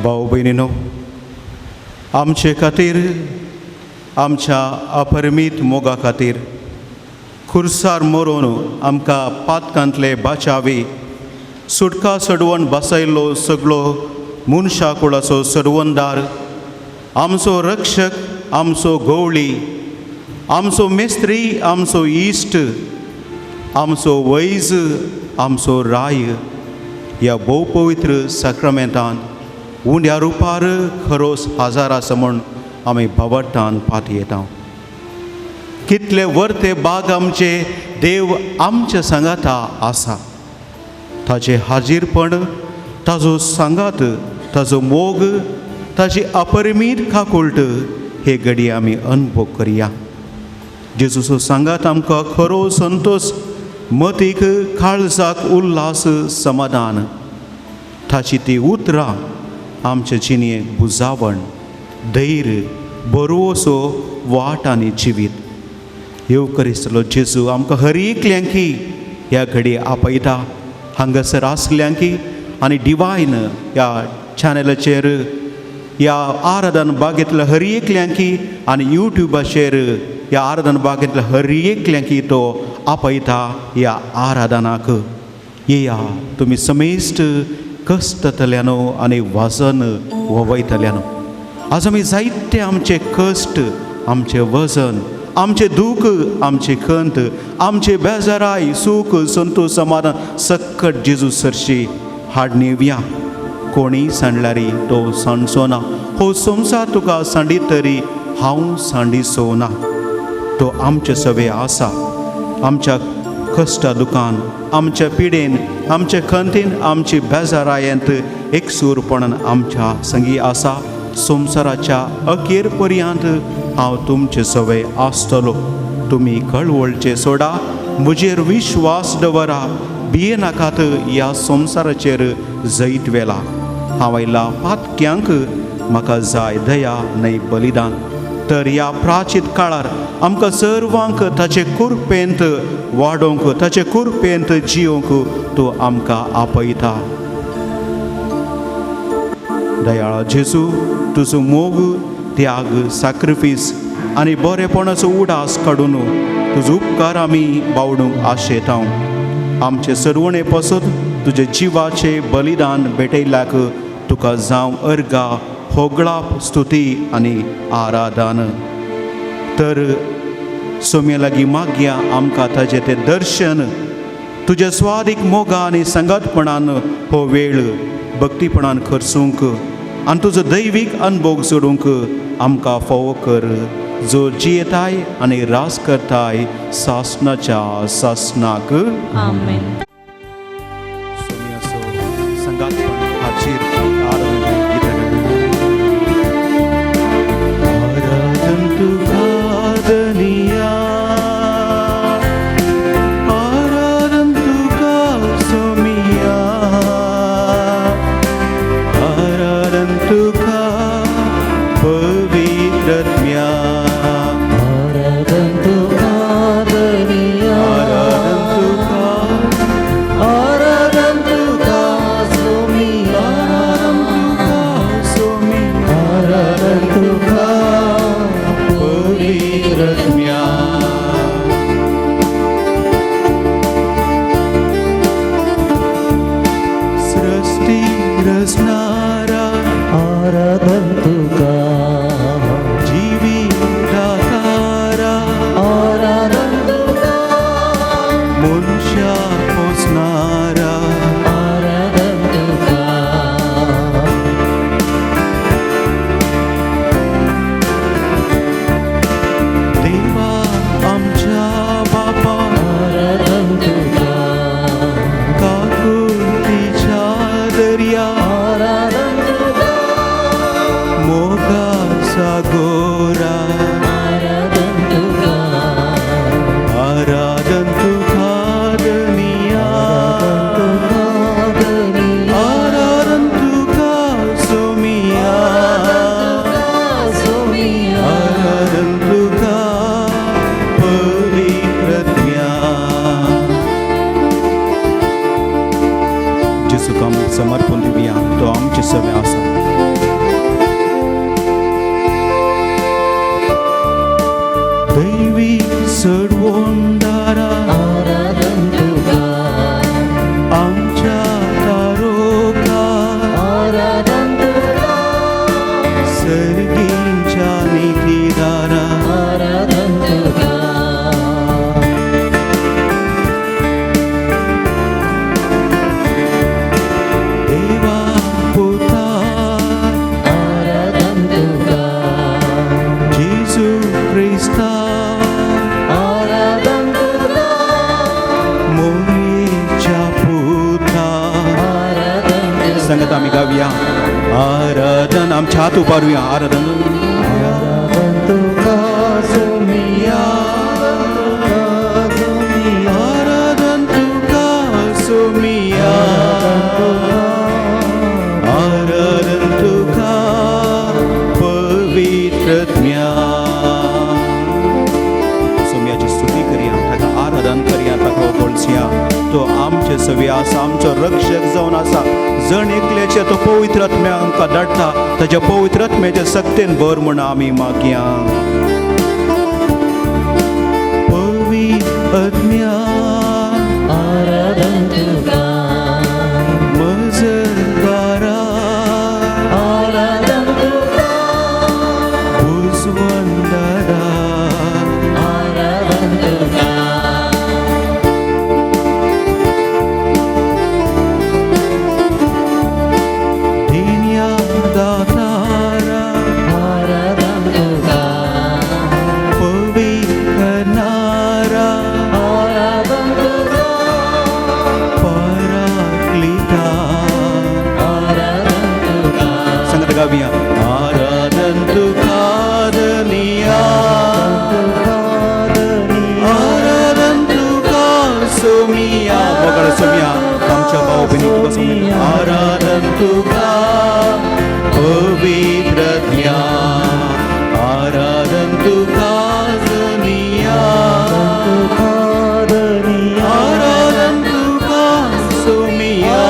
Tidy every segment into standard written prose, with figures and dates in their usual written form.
भाव भयणीनो, आमचे खातीर, आमच्या अपरिमीत मोगा खातीर खुर्सार मरून आमकां पातकांतले बाचावी सुटका सडवण बसयल्लो सगळो मनशा कुळाचो सडवणदार, आमचो रक्षक, आमचो गवळी, आमचो मेस्त्री, आमचो इश्ट, आमचो वैज, आमचो राय ह्या भोव पवित्र साक्रामेंतान उंड्या रुपार खरोस हाजार आसा म्हूण आमी भावार्थान पातयेता. कितले वर्ते बाग आमचे देव आमचे सांगाता आसा. ताचें हाजीरपण, ताजो सांगात, ताजो मोग, ताजी अपरिमीत काकुळट हे घडी आमी अनुभव करया. जेजूचो सांगात आमकां खरो संतोश, मतीक काळजाक उल्हास, समाधान. ताची ती उतरां आमचे जिणेक बुजावण, धैर्य, बरोसो वाट आनी जिवीत. येवकरिस्तलो जेजू आमकां हर एकल्यांकी ह्या घडी आपयता. हांगासर आसल्यांकी आनी डिवायन ह्या चॅनलाचेर ह्या आराधन बागेंतल्या हर एकल्यांकी आनी युट्यूबाचेर ह्या आराधन बागेंतल्या हर एकल्यांकी तो आपयता ह्या आराधनाक. येया तुमी समेस्ट कश्टतल्यानो आनी वजन वयतल्यानो. आज आमी जायते आमचे कश्ट, आमचें वजन, आमचें दूख, आमची खंत, आमचे बेजाराय, सूख, संतोश, समाधान सक्कट जेजू सरशी हाडणेवया. कोणीय सांडल्यार तो सांडचो ना. हो संवसार तुका सांडीत तरी हांव सांडिचो ना. तो आमचे सवे आसा. आमच्या कश्टा दुकान, आमच्या पिडेन, आमच्या खंतीन, आमची बेजारायेंत एकसूरपणान आमच्या संगी आसा. संवसाराच्या अखेर पर्यंत हांव तुमचे सवय आसतलो. तुमी कळवळचे सोडा, म्हजेर विश्वास दवरा, भियेनाकात. ह्या संवसाराचेर जैत वेला. हांव आयला पातक्यांक, म्हाका जाय दया न्हय बलिदान. तर ह्या प्राचीत काळार आमकां सर्वांक ताचे कुरपेंत वाडोवंक, ताचे कुरपेंत जियोवंक तो आमकां आपयता. दयाळा जेजू, तुजो मोग, त्याग, साक्रिफीस आनी बरेपणाचो उडास काडून तुजो उपकार आमी बावडूंक आशेता. आमचे सरवणे पसत तुजे जिवाचे बलिदान भेटयल्याक तुका जावं अर्गा, होगळाप, स्तुती आनी आराधन. तर सोम्या लागीं मागया आमकां ताजें तें दर्शन, तुज्या स्वादीक मोगा आनी सांगातपणान हो वेळ भक्तीपणान खर्चूंक आनी तुजो दैवीक अनभोग जोडूंक आमकां फावो कर, जो जियेताय आनी रास करताय सासनाच्या सासनाक. आमेन. सोम्याचो सांगातपण हाजीर आराधन गीतां. आराधन तुका धनिया, आराधन तुका सोमिया, आराधन तुका पवित्रत्म्या. आराधन तुका धनिया, आराधन तुका, आराधन तुका सोमिया, तुका सोमिया, आराधन तुका पवित्रत्म्या. सृष्टी रचणारा, आराधन तुका जीवी दातारा, आराधन तुका मनशा पोसणारा, आराधन तुका देवा आमच्या बापा, आराधन तुका काकुळतीच्या दर्या, आराधन तुका मोगा सागोरा, आराधन तुका आराधन तुका धनिया, तुका धनिया, आराधन तुका सर्वोंदारा आराधन तुका आमच्या तारोका आराधन तुका सर्गींच्या नितीदारा आराधन तुका देवा पुता आराधन तुका जेजू क्रिस्ता आराधन तुका मोरेच्या पुता आराधन तुका संगत आम्ही गाऊया आराधन आमच्या हात उबारूया आराधन आराधन तुका सोमिया आराधन तुका सोमिया आराधन तुका पवित्र सोमियाची स्तुती करया ताका आराधन करया ताका वळसया तो आमचे सवी आसा आमचो रक्षक जावन आसा जण एकल्याचे तो पवित्र आत्म्या आमकां धाडटा ताच्या पवित्र आत्म्याच्या सक्तेन भर म्हूण आमी मागया पवित्र आत्म्या आराधन तुका मजगारा आराधन तुका बुजवंदारा आराधन तुका देण्या दातारा आराधन तुका पवित्रनारा आराधन तुका पराक्लिता आराधन तुका संगत गावया आराधन तुका धनिया आराधन तुका सोमिया मोगाळ सोमिया आमच्या भाव भयणी तुका सोमिया आराधन तुका पवित्र ज्ञा आराधन तुका धनिया आराधन तुका सोमिया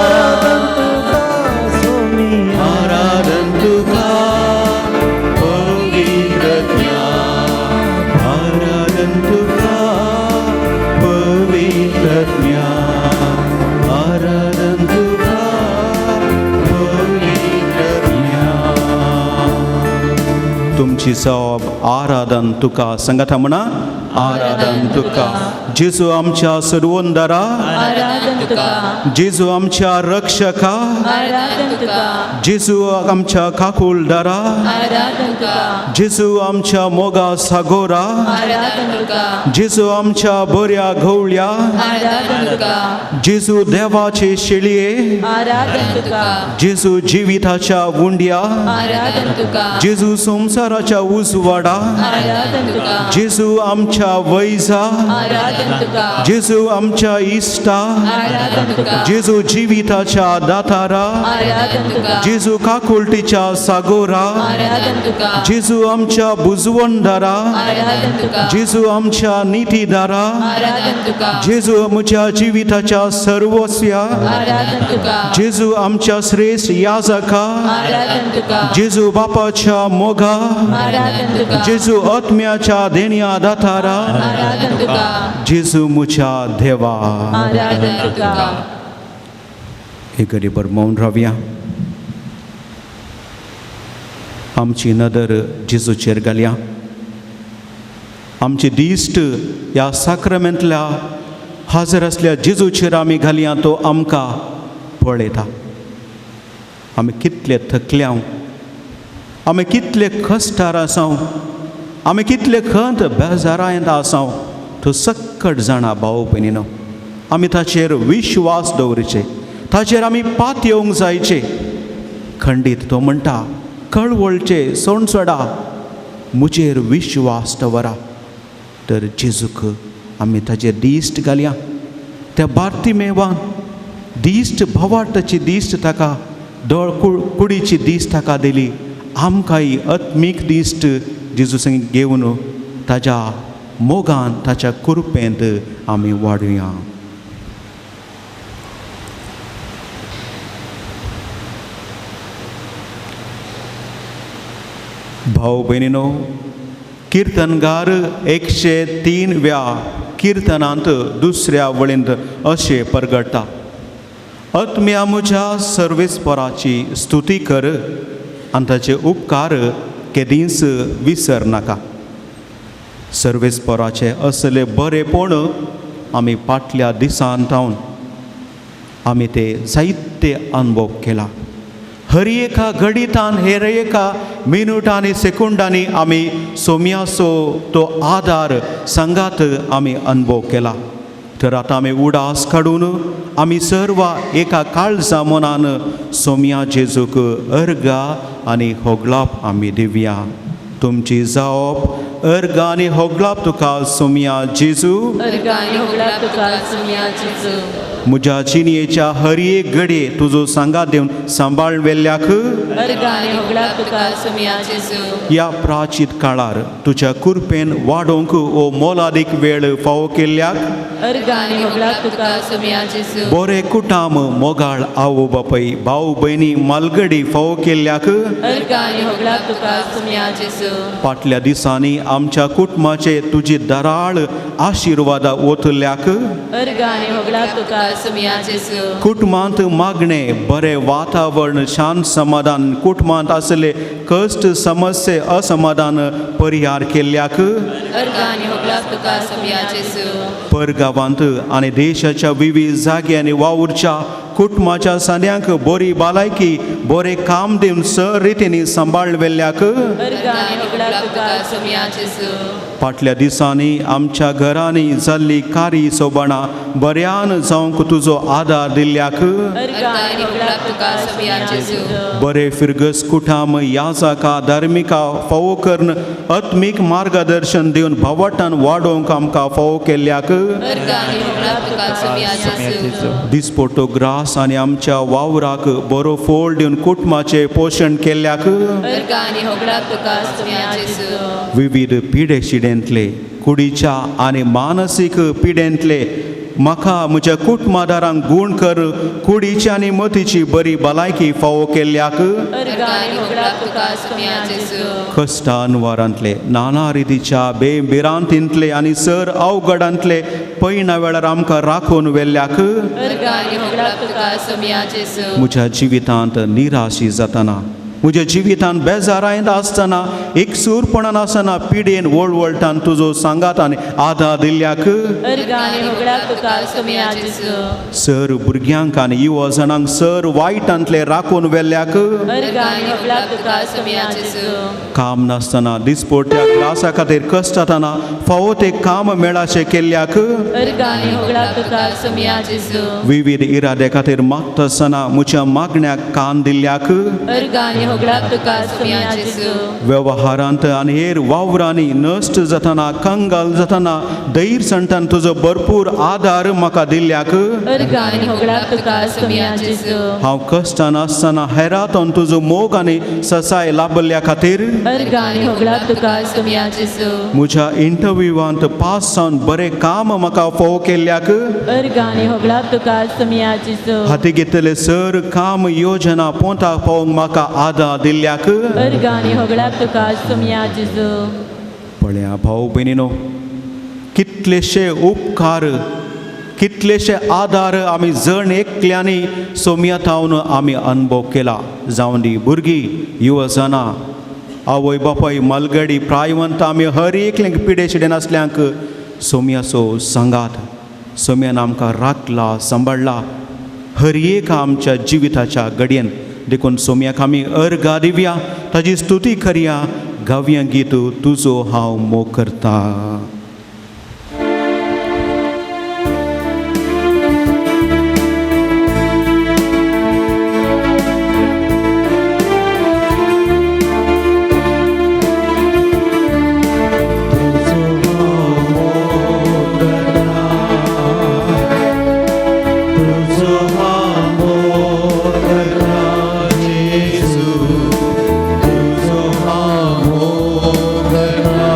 आराधन तुका पवित्र ज्ञा आराधन तुका पवित्र ज्ञा आराधन तुका पवित्र ज्ञा तुमची जबाब आराधन तुका संगता म्हणा आराधन तुका जेजू आमच्या सर्वोंदरा आराधन तुका जेजू आमच्या रक्षका आराधन तुका जेजू आमच्या काकुलदारा आराधन तुका जेजू आमच्या मोगा सागोरा आराधन तुका जेजू आमच्या बऱ्या गवळ्या आराधन तुका जेजू देवाचे शेळये आराधन तुका जेजू जिविताच्या उंड्या आराधन तुका जेजू संवसाराच्या उजवाडा आराधन तुका जेजू आमच्या वैजा आराधन तुका जेजू आमच्या इश्टा आराधन तुका जेजू जिविताच्या दातारा आराधन तुका जेजू काकुळटीच्या सागोरा आराधन तुका जेजू आमच्या बुजवणदारा आराधन तुका जेजू आमच्या नितीदारा आराधन तुका जेजू आमच्या जिविताच्या सर्वस्या आराधन तुका जेजू आमच्या श्रेष्ठ याजका आराधन तुका जेजू बापाच्या मोगा आराधन तुका जेजू आत्म्याच्या देण्या दातारा आराधन तुका जेजू मुच्या देवा आराधन तुका एक घडीभर मौन रावया. आमची नदर जेजूचेर घालया. आमची दिश्ट ह्या साक्रमेंतल्या हाजर आसल्या जेजूचेर आमी घालया. तो आमकां पळयता. आमी कितले थकल्या, आमी कितले कश्टार आसाव, आमी कितले खंत बेजारांत आसाव, तो सक्कट जाणा भाव भयणीनो. आमी ताचेर विश्वास दवरचे, ताचेर आमी पात येवंक जायचे. खंडीत तो म्हणटा कळवळचे सोणसोडा म्हजेर विश्वास दवरा. तर जेजूक आमी ताचेर दिश्ट घालया. त्या बार्तिमेवान दिश्ट भवाटाची दिश्ट ताका दोळ कुडीची दिश्ट ताका दिली. आमकांय आत्मीक दिश्ट जेजू संग घेवन ताज्या मोगान ताच्या कृपेंत आमी वाडुया. भाव भयणीनो, किर्तनगार 103व्या किर्तनांत दुसऱ्या वळींत अशें परगट्टा, आत्म्या म्हज्या सर्वेस्पराची स्तुती कर आनी ताचे उपकार केदींच विसर नाका. सर्वेस्पराचे असले बरेपण आमी फाटल्या दिसान थावन आमी ते जायते अनुभव केला. हर एका घडितान, हेर एका मिनुटांनी, सेकुंडांनी आमी सोम्याचो तो आदार सांगात आमी अनुभव केला. तर आतां आमी उडास काडून आमी सर्व एका काळजा मनान सोम्या जेजूक अर्गा आनी होगलाप आमी दिवया. तुमची जावप अर्गा आनी होगलाप तुका सोम्या जेजू. अर्गा आनी होगडाप तुका सोम्या जेजू. म्हज्या जिणयेच्या हर एक घडये तुजो सांगात दिवन सांबाळ वेल्ल्याक अर्गा आनी होगडाप तुका सोम्या जेजू. ह्या प्राचीत काळार तुज्या कृपेन वाडोवंक ओ मोलादीक वेळ फावो केल्ल्याक अर्गा आनी होगडाप तुका सोम्या जेजू. बरे कुटाम, मोगाळ आवय बापय, भाव भयणी, मालगडी फावो केल्ल्याक अर्गा आनी होगडाप तुका सोम्या जेजू. फाटल्या दिसांनी आमच्या कुटुंबाचे तुजी दराळ आशिर्वादा ओतल्याक अर्गा आनी होगडाप तुका सोम्या जेजू. कुटुंबांत मागणें, बरें वातावरण, शांत समाधान, कुटुंबांत आसले कश्ट, समस्ये, असमाधान परिहार केल्ल्याक अर्गा आनी होगडाप तुका सोम्या जेजू. परगांवांत आनी देशाच्या विविध जाग्यांनी वावुरच्या कुटुंबाच्या सांद्यांक बरी भलायकी, बरें काम दिवन सर रितींनी सांबाळ वेल्ल्याक अर्गा आनी होगडाप तुका सोम्या जेजू. फाटल्या दिसांनी आमच्या घरांनी जाल्ली कार्य सोबणां बऱ्यान जावंक तुजो आदार दिल्ल्याक अर्गा आनी होगडाप तुका सोम्या जेजू. बरे फिरगस कुठाम, याजाका, धार्मिका फावो करून आत्मीक मार्गदर्शन दिवन भावाटान वाडोवंक आमकां फावो केल्ल्याक अर्गा आनी होगडाप तुका सोम्या जेजू. दिसपट्टो ग्रास आनी आमच्या वावराक बरो फोल दिवन कुटुंबाचें पोशण केल्ल्याक अर्गा आनी होगडाप तुका सोम्या जेजू. विविध पिडे शिडेंतले, कुडीच्या आनी मानसीक पिडेंतले म्हाका म्हज्या कुटुंबादारांक गूण कर कुडीची आनी मतीची बरी भलायकी फावो केल्ल्याक अर्गा आनी होगडाप तुका सोम्या जेजू. कश्टानवारांतले, नाना रितीच्या बेभिरांतींतले आनी सर अवघडांतले पयणा वेळार आमकां राखून व्हेल्ल्याक अर्गा आनी होगडाप तुका सोम्या जेजू. म्हज्या जिवितांत निराशी जातना, म्हज्या जिवितांत बेजारायत आसतना, एकसूरपणान आसतना, पिडेन वळवळटान तुजो सांगात आनी आदार दिल्ल्याक अर्गा आनी होगडाप तुका सोम्या जेजू. सर भुरग्यांक आनी युवजणांक सर वायटांतले राखून व्हेल्ल्याक अर्गा आनी होगडाप तुका सोम्या जेजू. काम नासतना दिसपट्ट्या ग्रासा खातीर कश्टतना फावो तें काम मेळाशें केल्ल्याक अर्गा आनी होगडाप तुका सोम्या जेजू. विविध इरादे खातीर मागतासतना म्हज्या मागण्याक कान दिल्ल्याक अर्गा आनी होगडाप तुका सोम्या जेजू. वेव्हारांत आनी हेर वावरांनी नश्ट जातना, कंगाल जातना, धैर्य तुजो भरपूर आदार म्हाका दिल्ल्याक अर्गा आनी होगडाप तुका सोम्या जेजू. हांव कश्टान आसतना हेरातून तुजो मोग आनी ससाय लाभल्या खातीर अर्गा आनी होगडाप तुका सोम्या जेजू. म्हज्या इंटरव्यूवांत पास जावन बरें काम म्हाका फावो केल्ल्याक अर्गा आनी होगडाप तुका सोम्या जेजू. हाती घेतले सर काम योजना पोंताक पावोवंक म्हाका आदार दिल्ल्याक अर्गा आनी होगडाप तुका सोम्या जेजू. पळया भाव भयणीनो, कितलेशे उपकार, कितलेशे आदार आमी जण एकल्यांनी सोम्या थावन आमी अनुभव केला. जावं दी भुरगीं, युवजनां, आवय बापाय, मालगडी, प्रायवंत, आमी हर एकल्यांक पिडे शिडेन आसल्यांक सोम्याचो सांगात सोम्यान आमकां राखला, सांबाळ्ळा हर एक आमच्या जिविताच्या घडयेन. देखून सोम्याक आमी अर्गा दिवया, ताजी स्तुती करया, गावया गीत तुजो हांव मोग करता. तुजो हांव मोग करता जेजू, तुजो हांव मोग करता.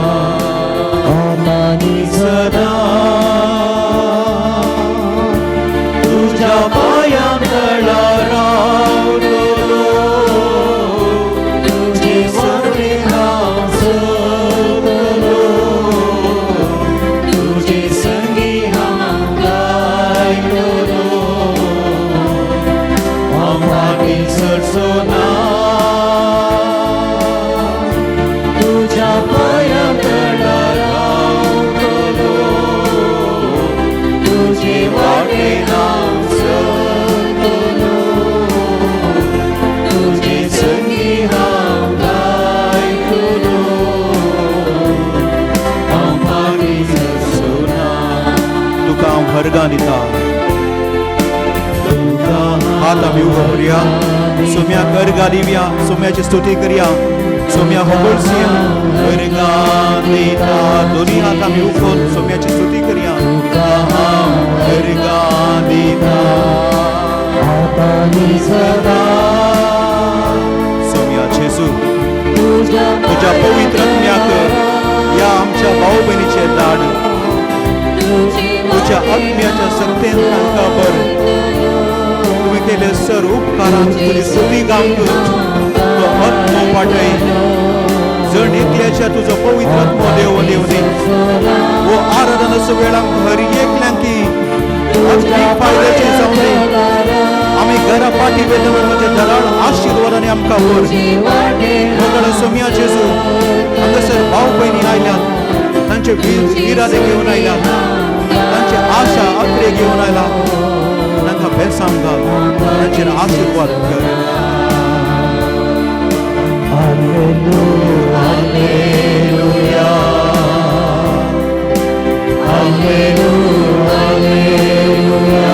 अर्गां दिता. हात आमी उबो करुया, सोम्याक अर्गां दिवया, सोम्याची स्तुती करया, सोम्या होगोळसिया अर्गां दिता. दोनी हात आमी उखोवन सोम्याची स्तुती करया. तुका हांव अर्गां दिता सोम्या जेजू, तुज्या पवित्र आत्म्याक ह्या आमच्या भाव भयणीचे धाड. तुज्या आत्म्याच्या शक्तेन तांकां भर. तुवें केले सर उपकारांक तुजी स्तुती गावंक तो आत्मो पाठय. जण एकल्याच्या तुजो पवित्र आत्मो देव देवनी. हो आराधनाचो वेळांक हर एकल्यांकी आत्मीक फायद्याचें जावं दी. आमी घरा पाटी वेता म्हणजे दराळ आशिर्वादांनी आमकां व्हर. होगळ सोम्या जेजू, हांगासर भाव भयणी आयल्यात, तांचे इरादे घेवन आयल्यात, तांचे आशा आंकरे घेवन आयला. तांकां बेसांव घाल, तांचेर आशिर्वाद कर. Alleluia, Alleluia.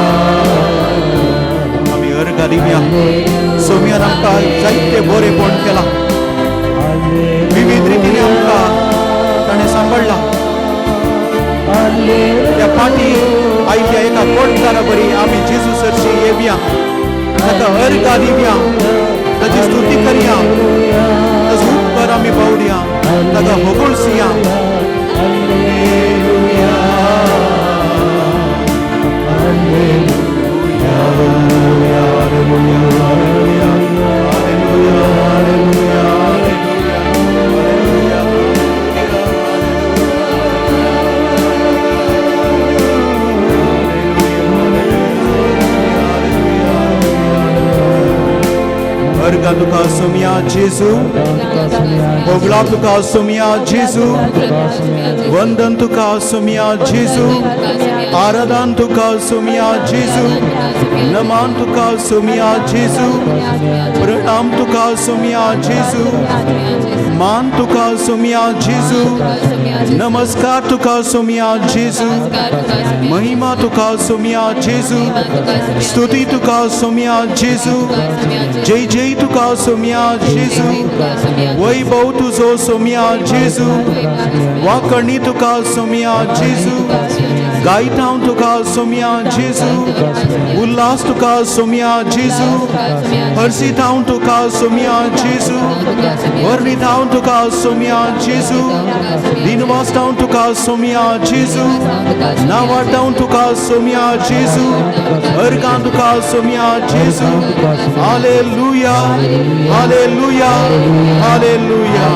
आमी अर्गां दिवया. सोम्यान आमकां जायते बरेपण केलां, विविध रितीने आमकां ताणें सांबाळ्ळा. त्या पाटी आयिल्ल्या एका कोटकारा बरी आमी जेजू सरशी येवया, ताका अर्गां दिवया, ताची स्तुती करया, ताजो उपकार आमी बावडया, ताका होगोळसिया. Alleluia, Alleluia, Alleluia, Alleluia, Alleluia, Alleluia. अर्गां तुका सोम्या जेजू, होगळा तुका सोम्या जेजू, वंदन तुका सोम्या जेजू, आराधन तुका सोम्या जेजू, नमान तुका सोम्या जेजू, प्रणाम तुका सोम्या जेजू, मान तुका सोम्या जेजू, नमस्कार तुका सोम्या जेजू, महिमा तुका सोम्या जेजू, स्तुती तुका सोम्या जेजू, जय जय तुका सोम्या जेजू, वैभव तुजो सोम्या जेजू, वाकणी तुका सोम्या जेजू, गायता तुका सोम्या जेजू, उल्हास तुका सोम्या जेजू, हर्षिता तुका सोम्या जेजू, वर्णिता तुका सोम्या जेजू, दिनवासता तुका सोम्या जेजू, नावाडता तुका सोम्या जेजू, अर्गां तुका सोम्या जेजू. Hallelujah, hallelujah, hallelujah.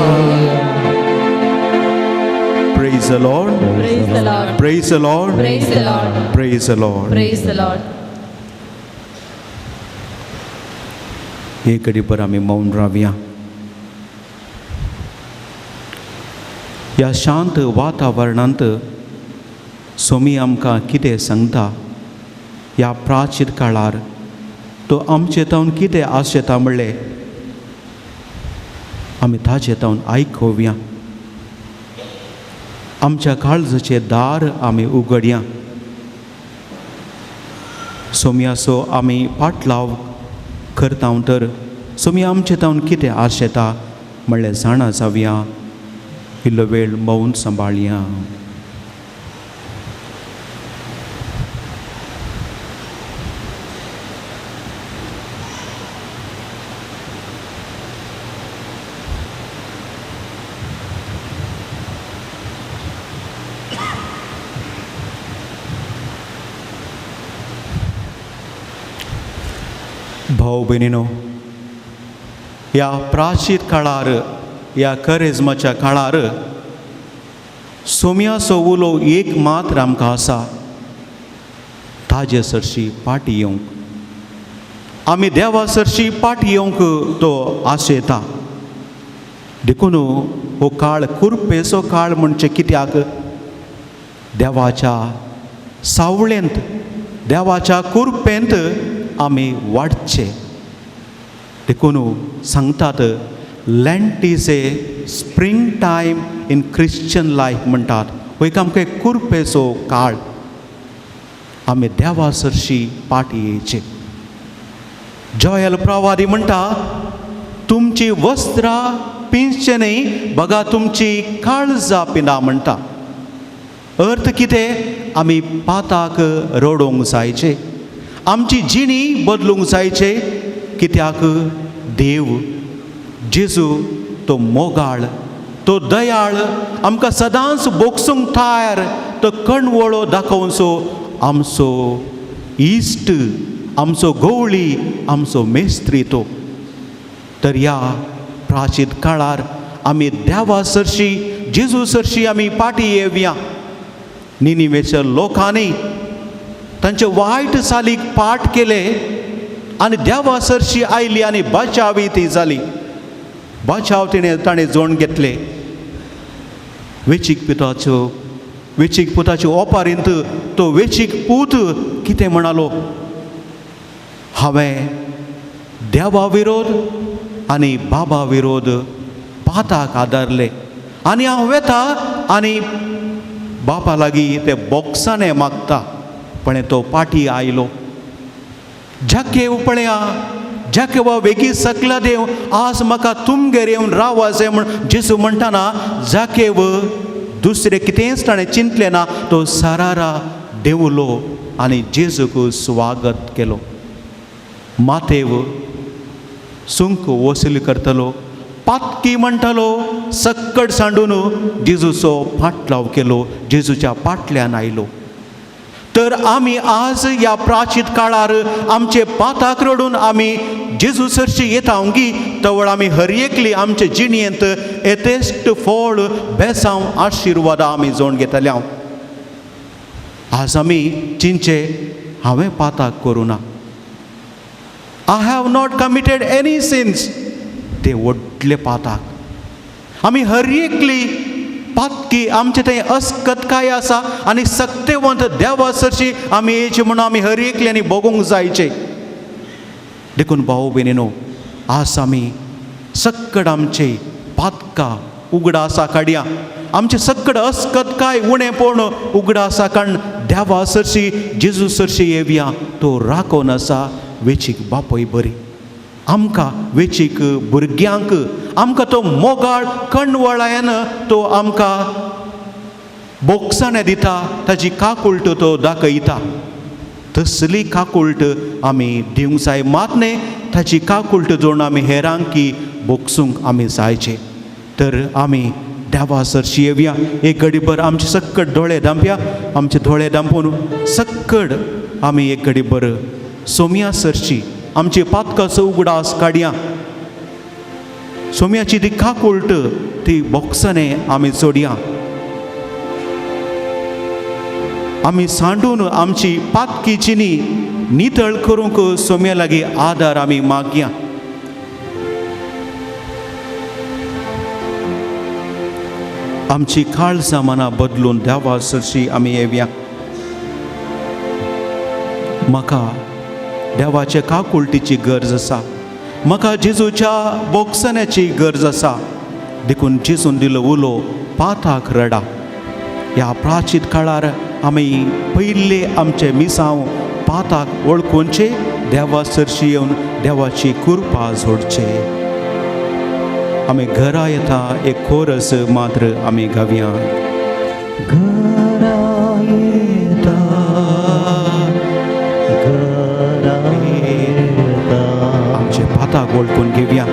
Praise the Lord. Praise the Lord. Praise the Lord. Praise the Lord. Praise the Lord. Praise the Lord. एक घडीभर आमी मौन रावया. ह्या शांत वातावरणांत सोमी आमकां कितें सांगता, ह्या प्राचीन काळार तो आमचे तावन कितें आशेता म्हणलें आमी ताजे तावन आयकोवया. आमच्या काळजाचें दार आमी उगडया. सोमयाचो आमी पाटलाव करता तर सोमी आमचे तावन कितें आशेता म्हणलें जाणा जावया. इल्लो वेळ मौन सांबाळया. भाव भयणीनो, ह्या प्राचीन काळार, ह्या करेजमाच्या काळार सोम्याचो उलो एक मात्र आमकां आसा, ताजे सरशी पाटी येवंक. आमी देवा सरशी पाटी येवंक तो आशेता. देखून हो काळ कुरपेचो काळ म्हणचे कित्याक, देवाच्या सावळेंत, देवाच्या कुरपेंत आमी वाडचे. देखून सांगतात, Lent is a spring time in Christian life म्हणटात. हो एक आमकां एक कुरपेचो काळ. आमी देवा सरशी पाटी येयचे. जॉयल प्रवादी म्हणटा, तुमची वस्त्रां पिंजचें न्हय, बगा तुमची काळजां पिना म्हणटा. अर्थ कितें? आमी पाताक रडोवंक जायचे, आमची जिणी बदलूंक जायचे. कित्याक देव जेजू तो मोगाळ, तो दयाळ, आमकां सदांच बोगसूंक तयार, तो कणवळो दाखोवचो आमचो इश्ट, आमचो गवळी, आमचो मेस्त्री तो. तर ह्या प्राचीन काळार आमी देवा सरशी, जेजू सरशी आमी पाटी येवया. निनिवेच्या लोकांनी तांचे वायट चालीक पाठ केले आनी देवा सरशी आयली आनी बचावी ती जाली. बचाव तिणें ताणें जोड घेतले. वेचीक पिताच्यो वेचीक पुताच्यो ओपारींत तो वेचीक पूत कितें म्हणालो, हांवें देवा विरोध आनी बाबा विरोध पाताक आदारले आनी हांव वेता आनी बापा लागीं ते बोक्साने मागता. पण तो पाटी आयलो. जाकेव पळया, जाकेवा वेगीं सकला देव आज म्हाका तुमगेर येवन राव अशें म्हण जेजू म्हणटाना जाकेव दुसरें कितेंच ताणें चिंतलें ना, तो सारारा देंवलो आनी जेजूक स्वागत केलो. मातेव सुंक वसूल करतलो, पातकी म्हणटालो, सक्कड सांडून जेजूचो फाटलाव केलो, जेजूच्या पाटल्यान आयलो. तर आमी आज ह्या प्राचीन काळार आमचे पाताक रडून आमी जेजू सरशी येता गी तवळ आमी हर एकली आमचे जिणेंत येतेश्ट फळ बेसांव आशिर्वादां आमी जोड घेतले. आज आमी चिंचे हांवें पाताक करूं ना, I have not committed any sins, ते व्हडले पाताक आमी हर एकली पातकी आमचे थंय अस्कतकाय आसा आनी सक्तेवंत देवा सरशी आमी येयचे म्हणून आमी हर एकल्यांनी भोगूंक जायचे. देखून भाव भयणीनो, आज आमी सक्कड आमचे पातकां उगडासा काडया, आमचे सक्कड अस्कतकाय उणेपण उगडासा काडून देवा सरशी जेजू सरशी येवया. तो राखोन आसा वेचीक बापूय बरी आमकां, वेचीक भुरग्यांक आमकां तो मोगाळ कणवळायन तो आमकां बोगसाणें दिता, ताजी काकुळट तो दाखयता. तसली काकुळट आमी दिवंक जाय, मात न्ही ताजी काकुळट जोडून आमी हेरांकी बोगसूंक आमी जायचे. तर आमी देवा सरशी येवया. एक घडीभर आमचे सक्कड दोळे धांपया. आमचे दोळे धांपून सक्कड आमी एक घडीभर सोम्या सरशी आमचे पातकाचो उगडास काडया. सोम्याची ती काकुळट ती बोगसणे आमी जोडया. आमी सांडून आमची पातकी चिनी नितळ करूंक सोम्या लागीं आदार आमी मागया. आमची काळजां मनां बदलून देवा सरशी आमी येवया. म्हाका देवाचे काकुळटीची गरज आसा, म्हाका जेजूच्या बोगसण्याची गरज आसा. देखून जेजून दिलो उलो पाताक रडा. ह्या प्राचीन काळार आमी पयले आमचे मिसांव पाताक वळखुचे, देवा सरशी येवन देवाची कृपा जोडचे. आमी घरा येता एक कोरस मात्र आमी गावया. घरा येता, घरा येता, आमचे पाताक वळखून घेवया.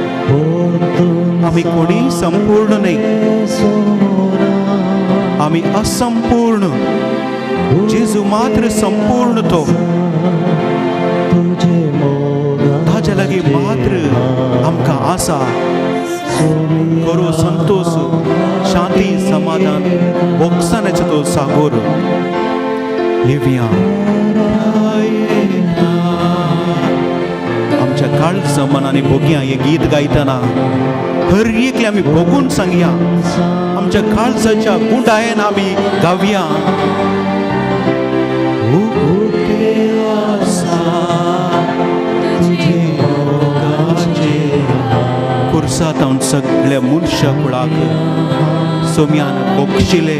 आमी कोणी संपूर्ण न्हय, आमी असंपूर्ण. जेजू मात्र संपूर्ण तो, ताज्या लागीं मात्र आमकां आसा करो संतोष, शांती, समाधान, बोगसाण्याचो तो सागोर. येवया आमच्या काळजा मनांनी भोगया. हे गीत गायतना हर एकले आमी भोगून सांगया, आमच्या काळजाच्या गुंडायेन आमी गावया. उक्ते आसा तुजे मोगाचे कुर्सांत सगळ्या मनशा कुळाक सोम्यान बोगशिले.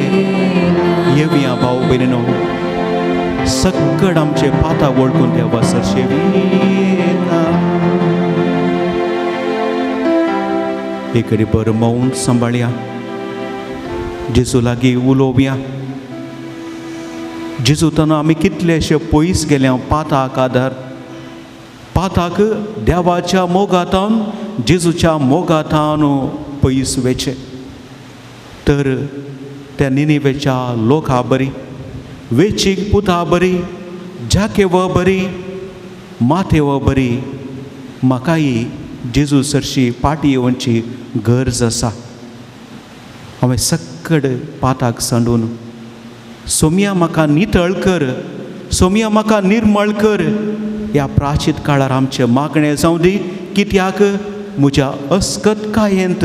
येवया भाव भयणीनो. सक्कड आमचे पाता वळखून देवा सरशें येता. एक घडी बरो मौन सांबाळया, जेजू लागीं उलोवया. जेजू तना आमी कितलेशे पयस गेल्या पाताक आदार, पाताक देवाच्या मोगातान जेजूच्या मोगातान पयस वेचें. तर त्या निनिवेच्या लोका बरी, वेचीक पुता बरी, जाकेव बरी, माथेव बरी, म्हाकाय जेजू सरशी पाटी येवची गरज आसा. हांवें सक्कड पाताक सांडून सोमया म्हाका नितळ कर, सोमया म्हाका निर्मळ कर. ह्या प्राचीत काळार आमचें मागणें जावं दी, कित्याक म्हज्या अस्कतकायेंत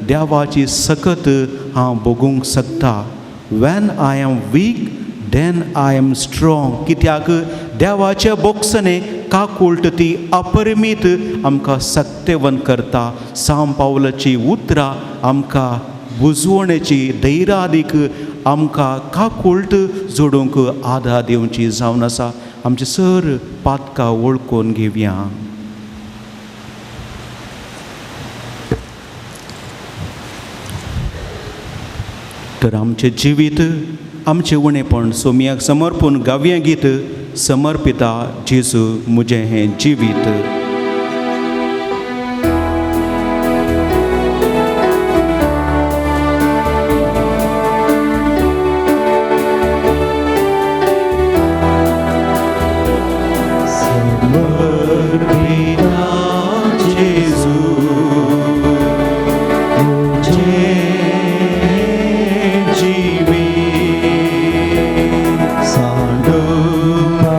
देवाची सकत हांव भोगूंक शकता. When I am weak then I am strong. कित्याक देवाचे बोगसणे काकुल्ट ती अपरिमीत आमकां सक्तेवन करता. साम पावलाची उतरां आमकां बुजवणेची धैर्यादीक आमकां काकुल्ट जोडूंक आदार दिवची जावन आसा. आमचे सर पातकां वळखून घेवया. तर आमचें जिवीत आमचें उणेपण सोमयाक समर्पून गावया गीत समर्पिता जेजू म्हजें हें जिवीत. समर्पिता जेजू म्हजें जिवीत, सांडून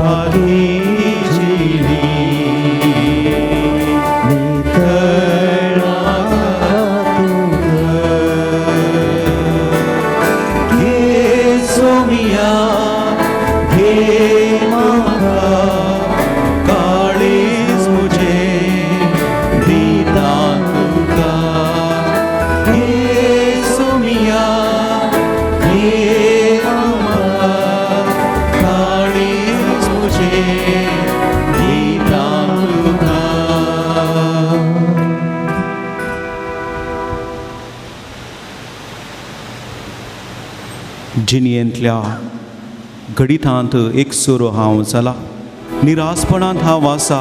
जिली नितळ घे सोमिया घे म्हाका काळीज म्हजें दिता तुका. घे सोमिया घे म्हाका काळीज म्हजें दिता तुका. जिणेंतल्या घडितांत एकसुरो हांव जाला, निरासपणांत हांव आसा.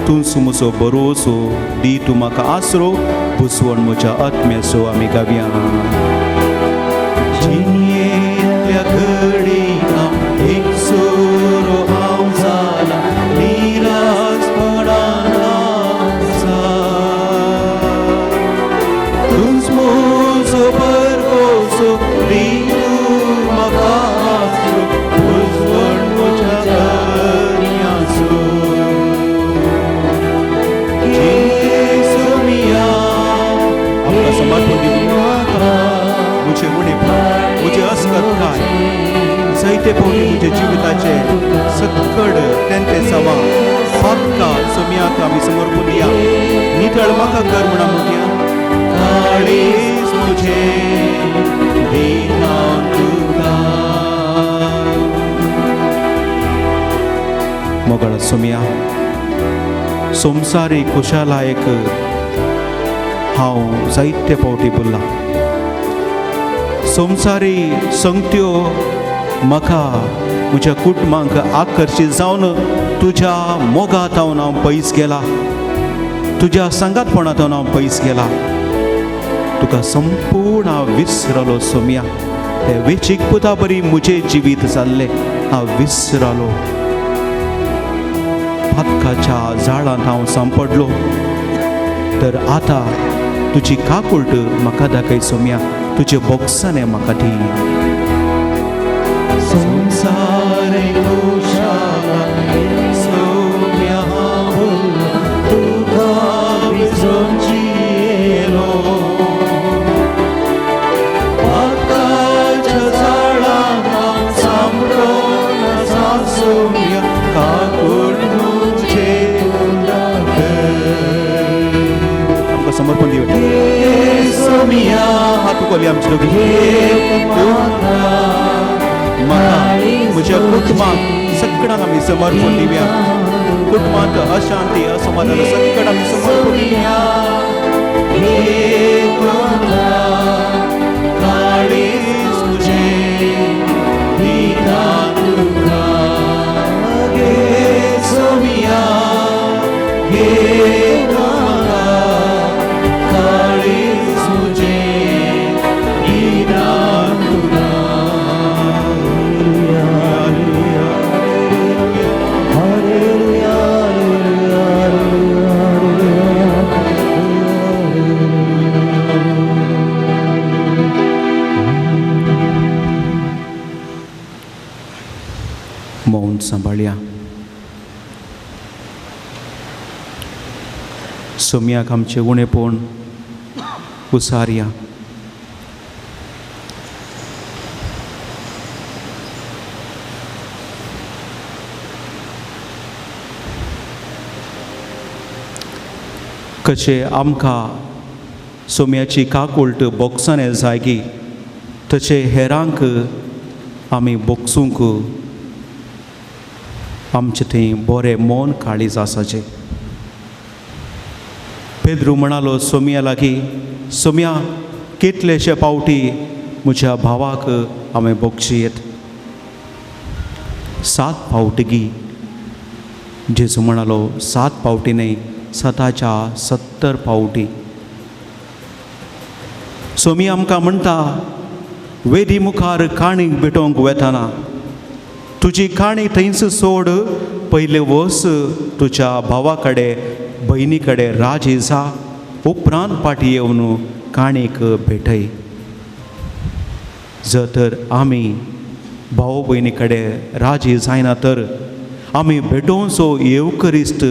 तूंच म्हजो भरोसो, दी तूं म्हाका आसरो, बुजवण म्हज्या आत्म्याचो. आमी गावया. जिणेंतल्या घडितांत एकसुरो हांव जाला, निरासपणांत आसा. तूंच म्हजो भरोसो, दी तूं म्हाका आसरो, बुजवण म्हज्या आत्म्याचो. घे सोमिया आमकां समर्पण दिवया. म्हजें उणेपण, म्हजें अस्कतकाय, जायते फावटी म्हज्या जिविताचे सक्कड तेंते सवा पातकां सोमयाक आमी समर्पण दिया. नितळ म्हाका कर म्हणा म्हणया. काळीज म्हजें दिता तुका. मोगाळ सोमया, संवसारीक खुशालायक हांव जायते फावटी बोल्लां. संवसारी संगत्यो म्हाका म्हज्या कुटुंबांक आकर्शीत जावन तुज्या मोगांत हांव पयस गेला, तुज्या सांगातपणांत हांव पयस गेला. तुका संपूर्ण हांव विसरलो सोमया. हे वेचीक पुता बरी म्हजें जिवीत जाल्लें हांव विसरलो. पातकाच्या जाळांत हांव सांपडलो. तर आतां तुजी काकुळट म्हाका दाखय सोमया, तुजे बोगसाने म्हाका दी. संवसार सोम्या तुका विसरून जियेलो, पातकाच्या जाळांत हांव सांपडून आसा सोम्या, काकुळट म्हजे आमकां समर्पण दिवया. सोमिया हात उखलया आमचे दोगी. म्हाका म्हज्या कुटुंबाक सगळ्यांक आमी समर्पण दिवया. कुटुंबांत अशांती असमाधान सगळ्यांक आमी समर्पण दिवया. काळीज तुजें दिता तुका, घे सोमिया, घे म्हाका, काळीज तुजें दिता तुका. Hallelujah, hallelujah, hallelujah. मौन सांबाळया. सोमयाक आमचें उणेपण उसारया. कशें आमकां सोम्याची काकुळट बोगसणे जायगी तशें हेरांक आमी बोगसूंक आमचें थंय बरें मन काळीज आसाचें. पेद्रू म्हणालो सोम्या लागीं, सोम्या कितलेशे पावटी म्हज्या भावाक हांवें बोगशी येत? 7 फावटी. जेजू म्हणालो 7 फावटी न्हय, 7च्या 70 फावटी. सोमी आमकां म्हणटा वेदी मुखार काणीक भेटोवंक वेताना तुजी काणी थंयच सोड, पयलें वस तुज्या भावा कडेन भयणी कडेन राजी जा, उपरांत फाटीं येवन काणीक भेटय. जर तर आमी भाव भयणी कडेन राजी जायना तर आमी भेटोवचो येवकरिस्त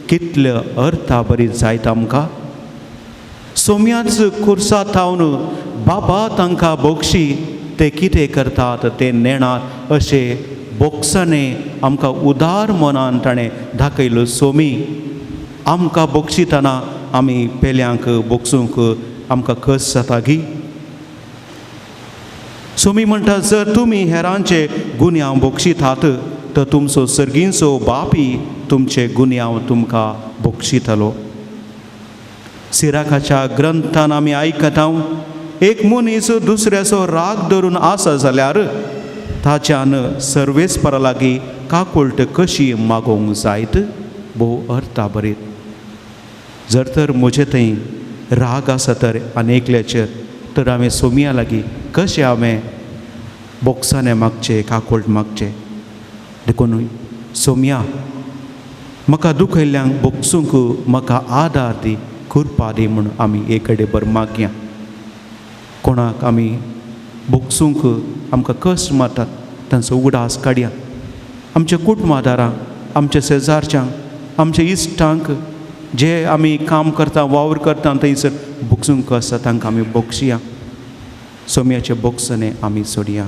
कितल्या अर्था बरी जायत आमकां. सोम्याच खुर्सा थावन बाबा तांकां बोगशी, ते कितें करतात ते नेणात अशें बोगसाने आमकां उदार मनान ताणें दाखयलो. सोमी आमकां बोगशितना आमी पेल्यांक बोगसूंक आमकां कस जाता गी. सोमी म्हणटा जर तुमी हेरांचे गुन्यांव बोगशितात तर तुमचो सर्गींचो बापी तुमचे गुन्यांव तुमकां बोगशितलो. सिराखाच्या ग्रंथान आमी आयकता एक मनीस दुसऱ्याचो राग धरून आसा जाल्यार ताच्यान सर्वेस्परा लागीं काकुळट कशी मागोवंक जायत भोव अर्था बरीत. जर तर म्हजे थंय राग आसा तर आनी एकल्याचेर तर हांवें सोमया लागीं कशें हांवें बोगसाने मागचें काकुळट मागचें. देखून सोमया म्हाका दुखयल्ल्यांक बोगसूंक म्हाका आदार दी, कृपा दी म्हूण आमी एक कडेन बर मागया. कोणाक आमी बोगसूंक आमकां कश्ट मारतात तांचो उगडास काडया. आमच्या कुटुंबादारांक, आमच्या शेजारच्यांक, आमच्या इश्टांक जे आमी काम करता वावर करता थंयसर बोगसूंक आसता तांकां आमी बोगसया. सोम्याचे बोगसणे आमी सोडया.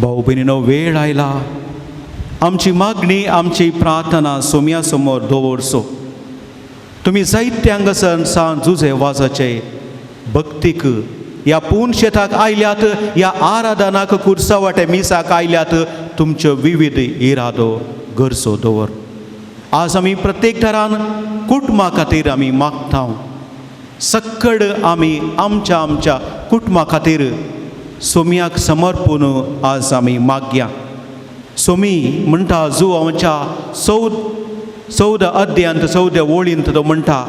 भाऊ भयणीनो वेळ आयला आमची मागणी आमची प्रार्थना सोम्या समोर दवरचो. तुमी जायते हांगासर सान जुजे वाजाचे भक्तीक ह्या पूर्ण शेताक आयल्यात, ह्या आराधनाक कुर्सा वाटे मिसाक आयल्यात, तुमच्यो विविध इरादो गरजो दवर. आज आमी प्रत्येक थरान कुटुंबा खातीर आमी मागता. सक्कड आमी आमच्या आमच्या कुटुंबा खातीर सोम्याक समर्पून आज आमी मागया. सोमी म्हणटा जुवांच्या 14 अध्यांत 14 ओळींत तो म्हणटा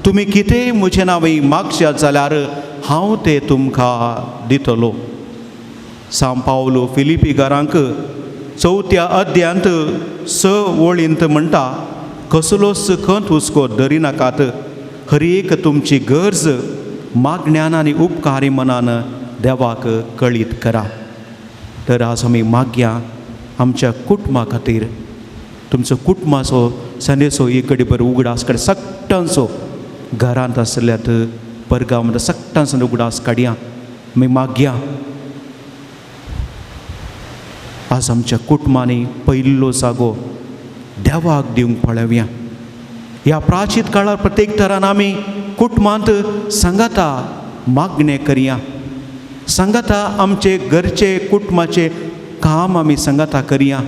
तुमी कितेंय म्हजें नांव मागशात जाल्यार हांव तें तुमकां दितलो. सांव पावलो फिलिपी घरांक 4 अध्यांत 6 ओळींत म्हणटा कसलोच खंत हुस्को धरिनाकात, हर एक तुमची गरज मागण्यान आनी उपकारी मनान देवाक कळीत करा. तर आज आमी मागया आमच्या कुटुंबा खातीर. तुमचो कुटुंबाचो संदेसो एक कडेन बरो उगडास काड, सगळ्यांचो घरांत आसल्यात परगांव सगळ्यांचो उगडास काडया. आमी मागया. आज आमच्या कुटुंबांनी पयिल्लो जागो देवाक दिवंक पळोवया. ह्या प्राचीत काळार प्रत्येक तरान आमी कुटुंबांत सांगाता मागणें करया, सांगाता आमचे घरचे कुटुंबाचे काम आमी सांगाता करया,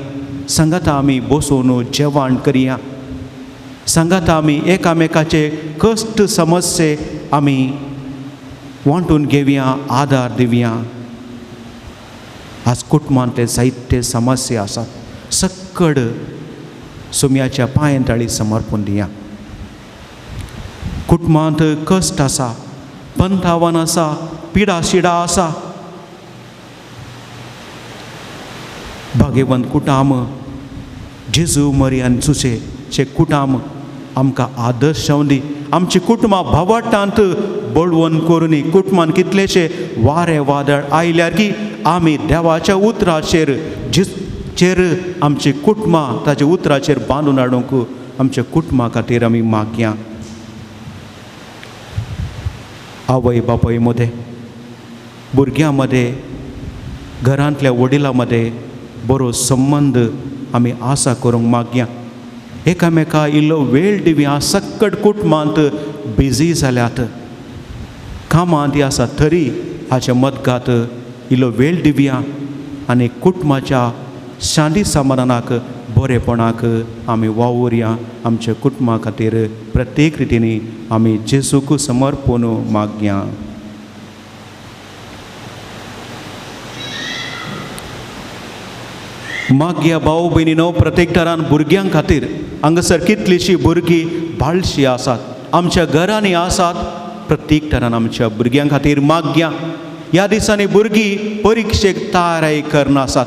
सांगाता आमी बसोवन जेवण करया, सांगाता आमी एकामेकाचे कश्ट समस्ये आमी वांटून घेवया, आदार दिवया. आज कुटुंबांतले जायते समस्या आसात, सक्कड सुम्याच्या पांयां ताळी समर्पण दिया. कुटुंबांत कश्ट आसा, पंथावन आसा, पिडा शिडा आसा. भाग्यवंत कुटाम जेजू मरियान सुसेचे कुटाम आमकां आदर्श जावन दी. आमची कुटुंबां भावाटांत बळवंत करुनी कुटुंबान कितलेशे वारे वादळ आयल्यार की आमी देवाच्या उतराचेर चेर आमची कुटुंबां ताच्या उतराचेर बांदून हाडूंक आमच्या कुटुंबा खातीर आमी मागया. आवय बापाय मदें, भुरग्यां मदें, घरांतल्या वडिलां मदें बरो संबंद आमी आसा करूंक मागया. एकामेका इल्लो वेळ दिवया. सक्कड कुटुंबांत बिजी जाल्यात, कामांत आसा तरी हाच्या मदगात इल्लो वेळ दिवया आनी कुटुंबाच्या शांती समाधानाक बरेपणाक आमी वावुरया. आमच्या कुटुंबा खातीर प्रत्येक रितीनी आमी जेजूक समर्पण मागया. मागया भाव भयणीनो, प्रत्येक तरान भुरग्यां खातीर हांगासर कितलीशीं भुरगीं बाळशी आसात, आमच्या घरांनी आसात. प्रत्येक तरान आमच्या भुरग्यां खातीर मागया. ह्या दिसांनी भुरगीं परिक्षेक तयारी करना आसात,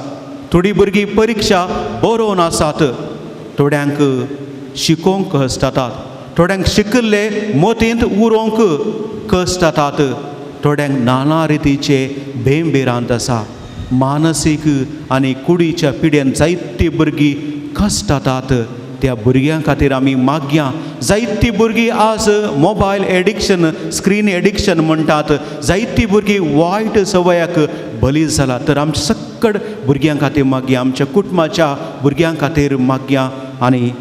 थोडीं भुरगीं परिक्षा बरोवन आसात, थोड्यांक शिकोवंक कश्ट जातात, थोड्यांक शिकिल्ले मतींत उरोवंक कश्ट जातात, थोड्यांक नाना रितीचे भेंभिरांत आसा. मानसीक आनी कुडीच्या पिड्यान जायतीं भुरगीं कश्ट जातात. त्या भुरग्यां खातीर आमी मागया. जायतीं भुरगीं आज मोबायल एडिक्शन, स्क्रीन एडिक्शन म्हणटात, जायतीं भुरगीं वायट सवयाक बली जाला. तर आमच्या सक्कड भुरग्यां खातीर मागया, आमच्या कुटुंबाच्या भुरग्यां खातीर मागया आनी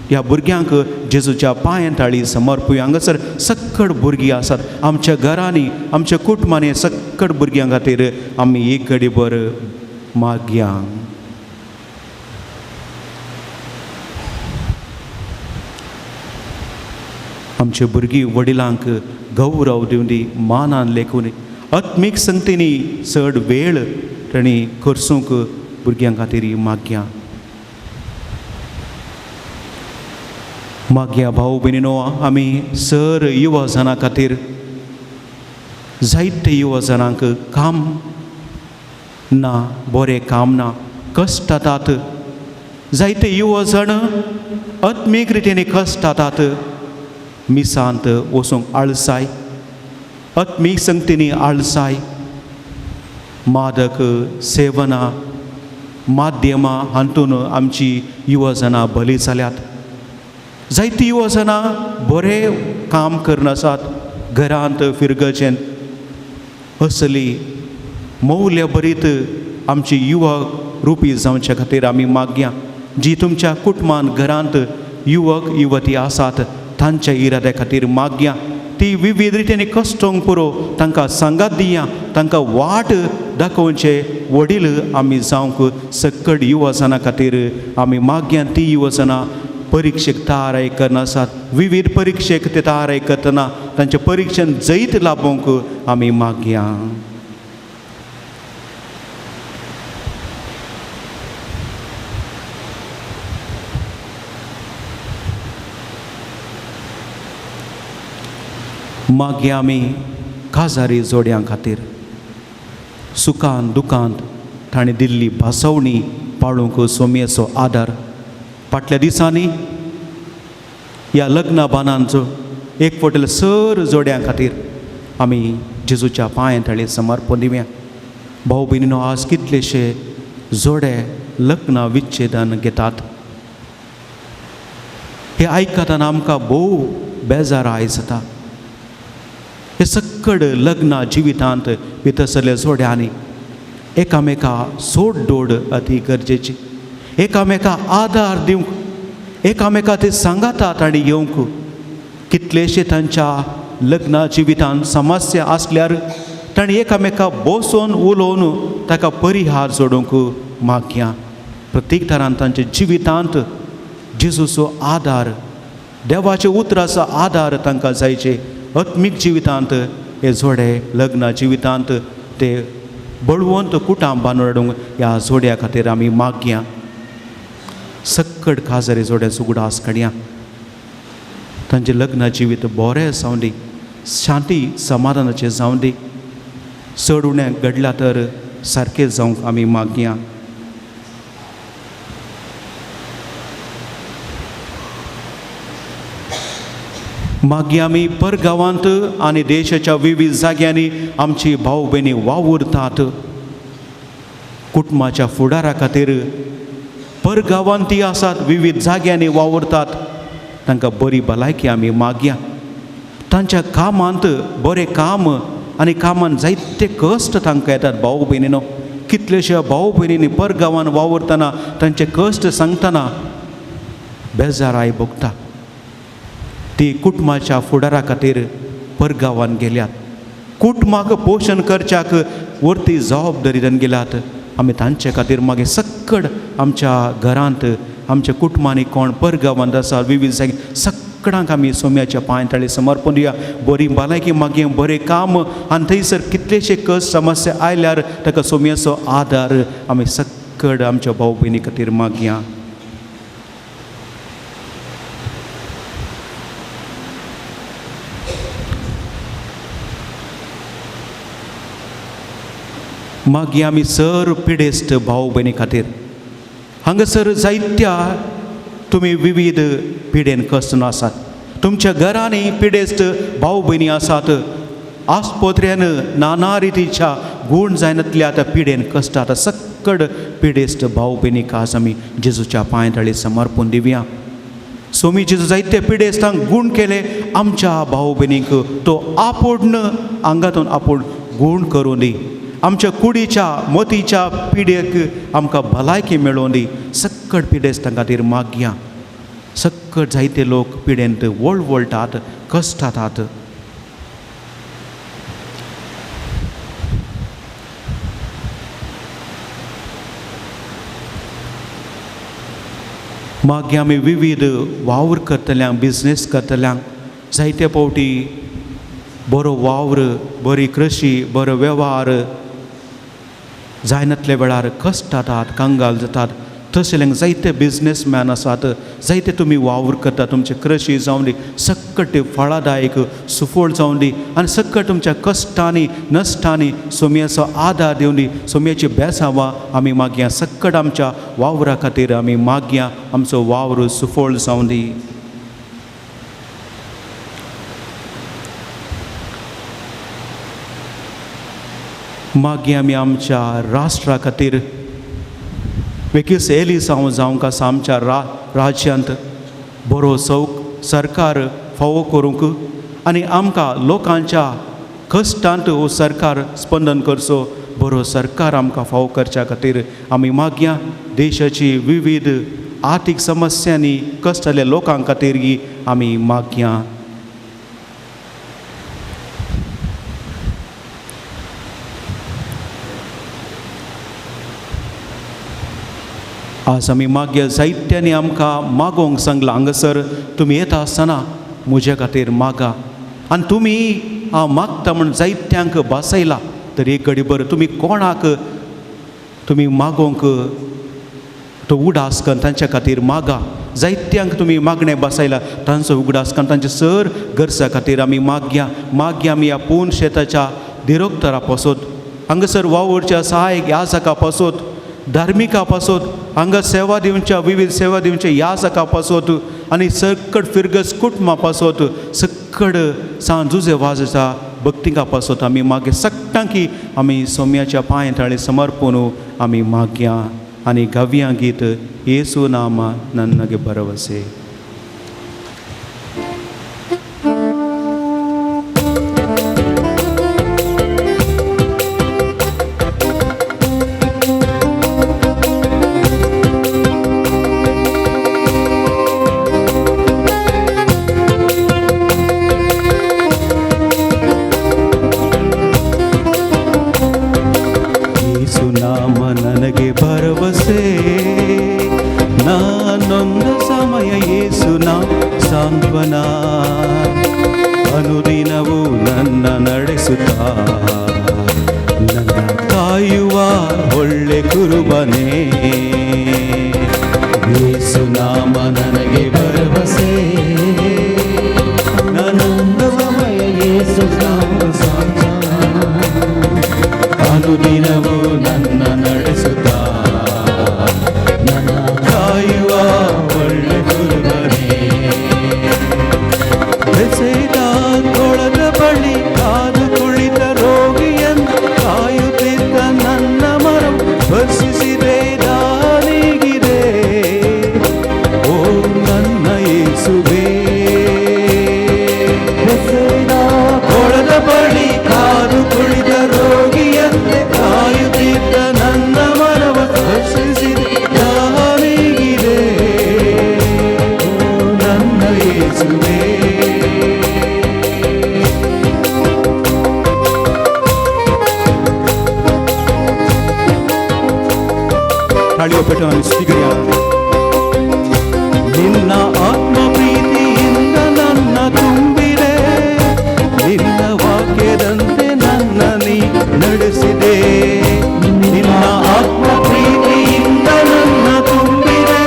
ह्या भुरग्यांक जेजूच्या पांयां ताळी समर्पुया. हांगासर सक्कड भुरगीं आसात आमच्या घरांनी, आमच्या कुटुंबांनी. सक्कड भुरग्यां खातीर आमी एक घडीभर मागया. आमचे भुरगीं वडिलांक गौरव दिवंदी, मानान लेखून आत्मीक संगतींनी चड वेळ तांणी खर्चूंक भुरग्यां खातीर मागया. मागया भाव भयणीनो, आमी सर युवा जाणां खातीर, जायते युवा जाणांक काम ना, बरें काम ना, कश्ट जातात. जायते युवा जाण आत्मीक रितीन कश्ट जातात, मिसांत वचूंक आळसाय, आत्मीक संगतींनी आळसाय, मादक सेवनां माध्यमां हातून आमची युवा जाणां बली जाल्यात. जायतीं युवा जाणां बरें काम करनासात, घरांत फिरगजेन असली मौल्य भरीत आमची युवा रुपी जावचे खातीर आमी मागया. जी तुमच्या कुटुंबान घरांत युवक युवती आसात तांच्या इराद्या खातीर मागया. ती विविध रितीन कश्टोंक पुरो, तांकां सांगात दिया, तांकां वाट दाखोवचे वडील आमी जावंक सक्कड युवजना खातीर आमी मागया. ती युवजना परिक्षेक तयारी करनासात, विविध परिक्षेक ते तयारी करतना तांचे परिक्षेन जैत लाभोवंक आमी मागया. मागया आमी काजारी जोड्यां खातीर, सुखान दुखांत ताणें दिल्ली भासवणी पाळूंक सोमयेचो आदार. फाटल्या दिसांनी ह्या लग्न बानांचो एक फावटी सर जोड्यां खातीर आमी जेजूच्या पांयां तळी समर्पण दिवया. भाव भयणीनो, आज कितलेशे जोडे लग्न विच्छेदन घेतात. हे आयकतना आमकां भोव बेजार आयज जाता. हे सक्कड लग्न जिवितांत भितर सरले जोड्यांनी एकामेका सोड दोड अती गरजेची, एकामेका आदार दिवंक, एकामेका ते सांगातात आनी येवंक। कितलेशे तांच्या लग्न जिवितान समस्या आसल्यार तांणी एकामेका बसून उलोवन ताका परिहार जोडूंक मागया। प्रत्येक तरान तांच्या जिवितांत जेजूचो आदार, देवाच्या उतराचो आदार तांकां जायचे। आत्मीक जिवितांत हे जोडे लग्न जिवितांत ते बळवंत कुटाम बांदून हाडूंक ह्या जोड्या खातीर आमी मागया। सक्कड काजारी जोड्याचो उगडास काडया, तांचें लग्न जिवीत बरें जावं दी, शांती समाधानाचें जावं दी। चड उणें घडलां तर सारकें जावंक आमी मागया। मागीर आमी परगांवांत आनी देशाच्या विविध जाग्यांनी आमची भाव भयणी वावुरतात। कुटुंबाच्या फुडारा खातीर परगांवांत ती आसात, विविध जाग्यांनी वावुरतात, तांकां बरी भलायकी आमी मागया। तांच्या कामांत बरें काम आनी कामान जायते कश्ट तांकां येतात भाव भयणीनो। कितलेश्या भाव भयणींनी परगांवान वावुरतना तांचे कश्ट सांगतना बेजाराय भोगता। ती कुटुंबाच्या फुडारा खातीर परगांवान गेल्यात, कुटुंबाक पोशण करच्याक वरती जबाबदारी दिवन गेल्यात। आमी तांचे खातीर मागीर सक्कड आमच्या घरांत आमच्या कुटुंबांनी कोण परगांवांत आसा विविध जागे सक्कडांक आमी सोम्याच्या पांय ताळी समर्पण दिया। बरी भलायकी मागीर बरें काम आनी थंयसर कितलेशे कश्ट समस्या आयल्यार ताका सोम्याचो आदार आमी सक्कड आमच्या भाव भयणी खातीर मागया। मागीर आमी सर पिडेस्त भाव भयणी खातीर हांगासर जायत्या तुमी विविध पिडेन कश्ट आसात, तुमच्या घरांनी पिडेस्त भाव भयणी आसात, आस्पत्र्यान नाना रितीच्या गूण जायनातल्या आतां पिडेन कश्ट आतां सक्कड पिडेस्त भाव भयणीक आज आमी जेजूच्या पांय तळी समर्पण दिवया। सोमी जेजू जायते पिडेस्तांक गूण केले, आमच्या भाव भयणीक तो आपूण आंगातून आपूण गूण करूं दी। आमच्या कुडीच्या मोतीच्या पिडेक आमकां भलायकी मेळोवन दी। सक्कड पिडेस्तां खातीर मागया। सक्कड जायते लोक पिडेंत वळवळटात, कश्टातात। मागीर आमी विविध वावर करतल्यांक, बिजनेस करतल्यांक जायते फावटी बरो वावर, बरी कृशी, बरो वेव्हार जायनातल्या वेळार कश्टातात, कंगाल जातात। तशें जायते बिजनेसमॅन आसात, जायते तुमी वावर करता, तुमचे कृशी जावन दी, सक्कट फळादायक सुफळ जावन दी आनी सक्कट तुमच्या कश्टांनी नश्टांनी सोम्याचो आदार दिवन दी। सोम्याची बेसांवां आमी मागया। सक्कट आमच्या वावरा खातीर आमी मागया, आमचो वावर सुफळ जावन दी। मागीर आमी आमच्या राष्ट्रा खातीर वेगळीच एलिसांव जावंक आसा आमच्या राज्यांत बरो सौक सरकार फावो करूंक आनी आमकां लोकांच्या कश्टांत हो सरकार स्पंदन करचो बरो सरकार आमकां फावो करच्या खातीर आमी मागया। देशाची विविध आर्थीक समस्यांनी कश्ट जाल्ल्या लोकां खातीर आमी मागया। आज आमी मागया जायत्यांनी आमकां मागोवंक सांगलां, हांगासर तुमी येता आसतना म्हज्या खातीर मागा आनी तुमी हांव मागता म्हूण जायत्यांक भासयला तर एक घडी बरें तुमी कोणाक तुमी मागोवंक तो उगडास करून तांच्या खातीर मागा। जायत्यांक तुमी मागणें भासयला तांचो उगडास करून तांच्या सर गरजा खातीर आमी मागया। मागया आमी ह्या पूर्ण शेताच्या दिरोक्तरा पासत, हांगासर वावुरच्या सहायक याजका पासत, धार्मिका पासत, हांगा सेवा दिवच्या विविध सेवा दिवच्या याजका पासत आनी सक्कड फिरगस कुटुंबा पासत, सक्कड सांत जुजे वाजाच्या भक्तिका पासत आमी मागीर सगटांकी आमी सोम्याच्या पांय ताळे समर्पण आमी मागया आनी गावया गीत येसू नामा नन्नगे भरवसे। ಯೇಸು ನಾಮ ನನಗೆ ಭರವಸೆ, ನಾನೊಂದ ಸಮಯ ಯೇಸು ನಾ ಸಾಂತ್ವನ, ಅನುದಿನವೂ ನನ್ನ ನಡೆಸುತ್ತಾ ನನ್ನ ಕಾಯುವ ಒಳ್ಳೆ ಕುರುಬನೇ. ಯೇಸು ನಾಮ ನನಗೆ ಭರವಸೆ, ನಾನೊಂದ ಸಮಯ ಯೇಸು ನಾಮ ಸಾಂತ್ವನ, ಅನುದಿನವೂ ನನ್ನ ನಡೆಸುತ್ತಾ ನನ್ನ ಕಾಯುವ ಒಳ್ಳೆ ಕುರುಬನೇ. ಬೆಸೆದ ಕೊಳದ ಬಳಿ ಕಾದು ಕುಳಿತ ರೋಗಿಯನ್ನು ಕಾಯುತ್ತಿದ್ದ ನನ್ನ ಮನ ಸ್ಪರ್ಶಿಸಿದೆ ದಾನಿಗಿದೆ, ಓ ನನ್ನ ಯೇಸುವೇ. ಬೆಸೆದ ಕೊಳದ ಬಳಿ ಕಾದು ಕುಳಿತ ರೋಗಿಯಂತೆ ಕಾಯುತ್ತಿದ್ದ ನನ್ನ ಮನವ ಸ್ಪರ್ಶಿಸಿದೆ ದಾನಿಗಿದೆ, ಓ ನನ್ನ ಯೇಸುವೇ. टाळयो पेटोवन आमी स्तुती करुया. ನಿನ್ನ ಆತ್ಮ ಪ್ರೀತಿಯಿಂದ ನನ್ನ ತುಂಬಿದೆ, ನಿನ್ನ ವಾಕ್ಯದಂತೆ ನನ್ನ ನೀ ನಡೆಸಿದೆ. ನಿನ್ನ ಆತ್ಮ ಪ್ರೀತಿಯಿಂದ ನನ್ನ ತುಂಬಿದೆ,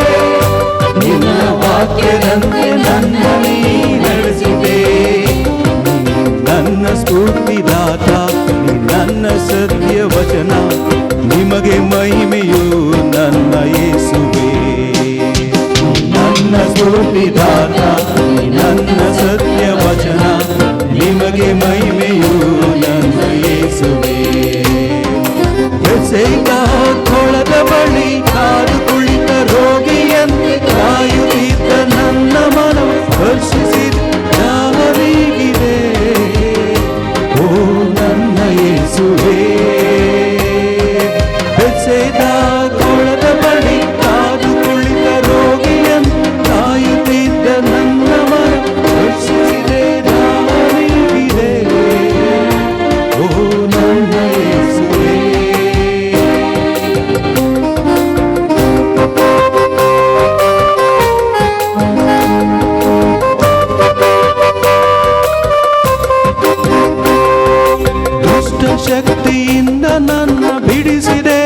ನಿನ್ನ ವಾಕ್ಯದಂತೆ ನನ್ನ ನೀ ನಡೆಸಿದೆ. ನನ್ನ ಸ್ಫೂರ್ತಿದಾತ, ನೀ ನನ್ನ ಸತ್ಯ ವಚನ, ನಿಮಗೆ ಮಹಿಮೆಯು ನನ್ನ ಯೇಸುವೇ. ನನ್ನ ಸ್ಫೂರ್ತಿದಾತ, ನೀ ನನ್ನ ಸತ್ಯ ವಚನ, ನಿಮಗೆ ಮಹಿಮೆಯು ನನ್ನ ಯೇಸುವೇ. ಬೆಸೆದ ಕೊಳದ ಬಳಿ ಕಾದು ಕುಳಿತ ರೋಗಿಯಂತೆ ಕಾಯುತ್ತಿದ್ದ ನನ್ನ ಮನ ಸ್ಪರ್ಶಿಸಿದ ದಾರಿಗಿದೆ, ಓ ನನ್ನ ಯೇಸುವೇ. ಬೆಸೆದ ಕೊಳದ ಬಳಿ ಕಾದು ಕುಳಿತ ರೋಗಿಯಂತೆ ಕಾಯುತ್ತಿದ್ದ ನನ್ನ ಮನ ಸ್ಪರ್ಶಿಸಿದೆ ದಾರಿಗಿದೆ, ಓ ನನ್ನ ಯೇಸುವೇ. ದುಷ್ಟ ಶಕ್ತಿಯಿಂದ ನನ್ನ ಬಿಡಿಸಿದೆ,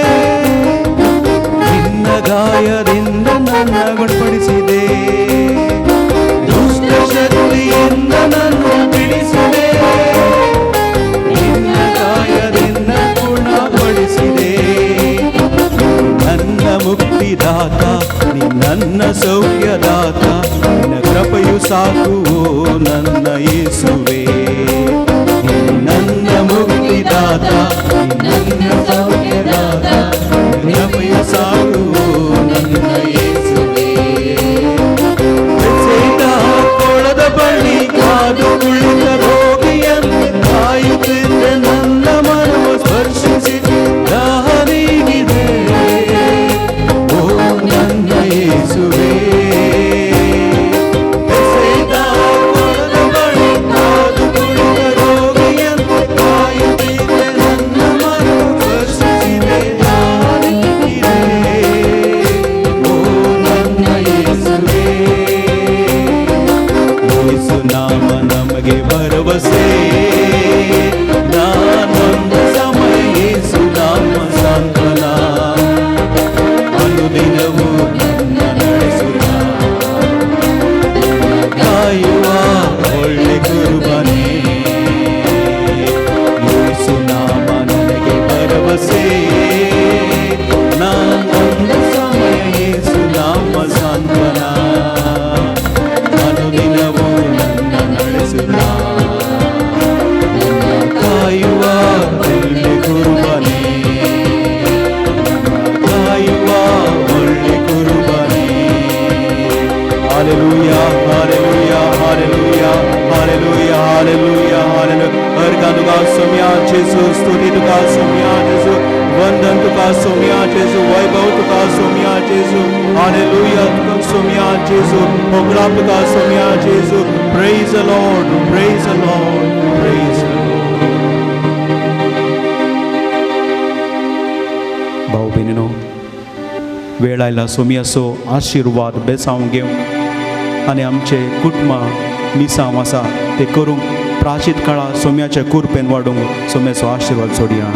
ನಿನ್ನ ಗಾಯದಿಂದ ನನ್ನ ಗುಣಪಡಿಸಿದೆ. ದುಷ್ಟ ಶಕ್ತಿಯಿಂದ ನನ್ನ ಬಿಡಿಸಿದೆ, ನಿನ್ನ ಗಾಯದಿಂದ ಗುಣಪಡಿಸಿದೆ. ನನ್ನ ಮುಕ್ತಿದಾತ, ನೀ ನನ್ನ ಸೌಖ್ಯದಾತ, ನಿನ್ನ ಕೃಪೆಯು ಸಾಕು ಓ ನನ್ನ ಯೇಸುವೇ. ನನ್ನ ಮುಕ್ತಿದಾತ, ನನ್ನ ಸೌಖ್ಯದಾತ, ನಿನ್ನ ಕೃಪೆಯು ಸಾಕು ಓ ನನ್ನ ಯೇಸುವೇ. ಬೆಸೆದ ಕೊಳದ ಬಳಿ ಕಾದು ಕುಳಿತ ರೋಗಿಯಂತೆ ಕಾಯುತ್ತಿದ್ದ ನನ್ನ ಮನವ ಸ್ಪರ್ಶಿಸಿ ದಾರಿಗಿದೆ, ಓ ನನ್ನ ಯೇಸುವೇ. ಬೆಸೆದ ಕೊಳದ ಬಳಿ ಕಾದು ಕುಳಿತ ರೋಗಿಯಂತೆ ಕಾಯುತ್ತಿದ್ದ ನನ್ನ ಮನವ ಸ್ಪರ್ಶಿಸಿದೆ ದಾರಿಗಿದೆ, ಓ ನನ್ನ ಯೇಸುವೇ. ಯೇಸು ನಾಮ ನಮಗೆ ಭರವಸೆ, ನಾನೊಂದು ಸಮಯ ಯೇಸು ನಾಮ ಸಾಂತ್ವನ, ಅನುದಿನವೂ ನನ್ನ ನಡೆಸುತ್ತ ಕಾಯುವ ಒಳ್ಳೆ ಕುರುಬನೇ. ಯೇಸು ನಾಮ ನನಗೆ ಭರವಸೆ, ನಾನೊಂದು ಸಮಯ ಯೇಸು ನಾಮ ಸಾಂತ್ವನ, ಅನುದಿನವೂ ನನ್ನ ನಡೆಸುತ್ತ ನನ್ನ ಕಾಯುವ ಒಳ್ಳೆ ಕುರುಬನೇ, ಕಾಯುವ ಒಳ್ಳೆ ಕುರುಬನೇ. Hallelujah, hallelujah, hallelujah, hallelujah, hallelujah, hallelujah. अर्घा तुका सोम्या जेसू, स्तुती तुका सोम्या जेसू, वंदन तुका सोम्या जेसू, वैभव तुका सोम्या जेसू, हालेलुया तुका सोम्या जेसू, होगळा तुका Saumya जेसू. Praise the Lord, praise the Lord, praise the Lord. भाव भयणीनो, वेळ आयला सोमयाचो आशिर्वाद बेसांव घेवंक आनी आमचे कुटुंबां मिसांव आसा ते करूंक प्राचीत काळा सोम्याच्या कुरपेन वाडूंक सोम्याचो आशिर्वाद सोडया.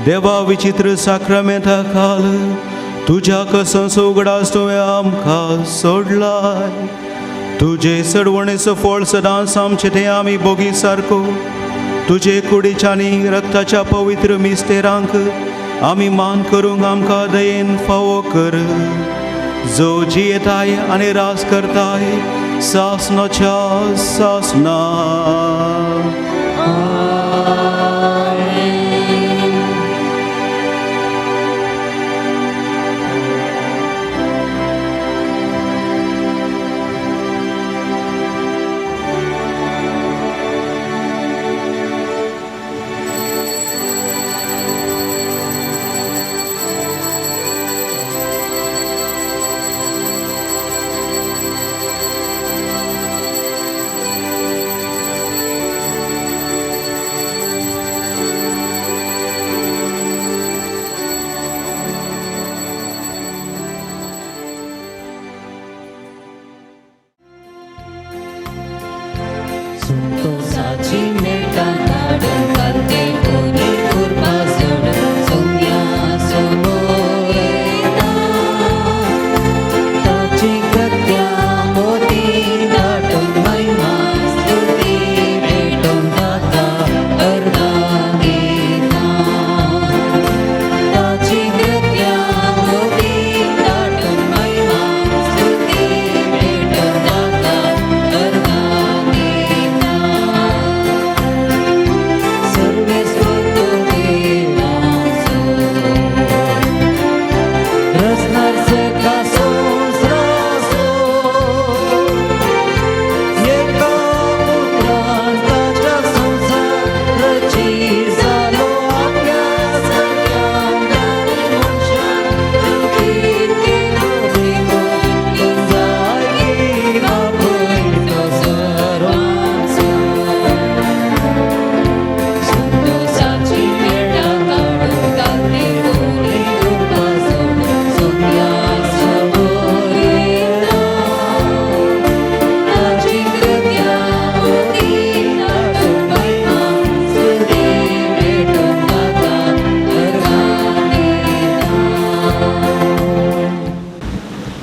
देवा विचित्र साक्रामेंता खाल तुज्या कसो उगडास तुवें आमकां सोडलाय. तुजे सडवणेचो फळ सदांच आमचें तें आमी बोगी सारको. तुजे कुडीच्या आनी रक्ताच्या पवित्र मिस्तेरांक आमी मान करूंक आमकां दयेन फावो कर. जो जियेताय आनी रास करताय सासनाच्या सासना.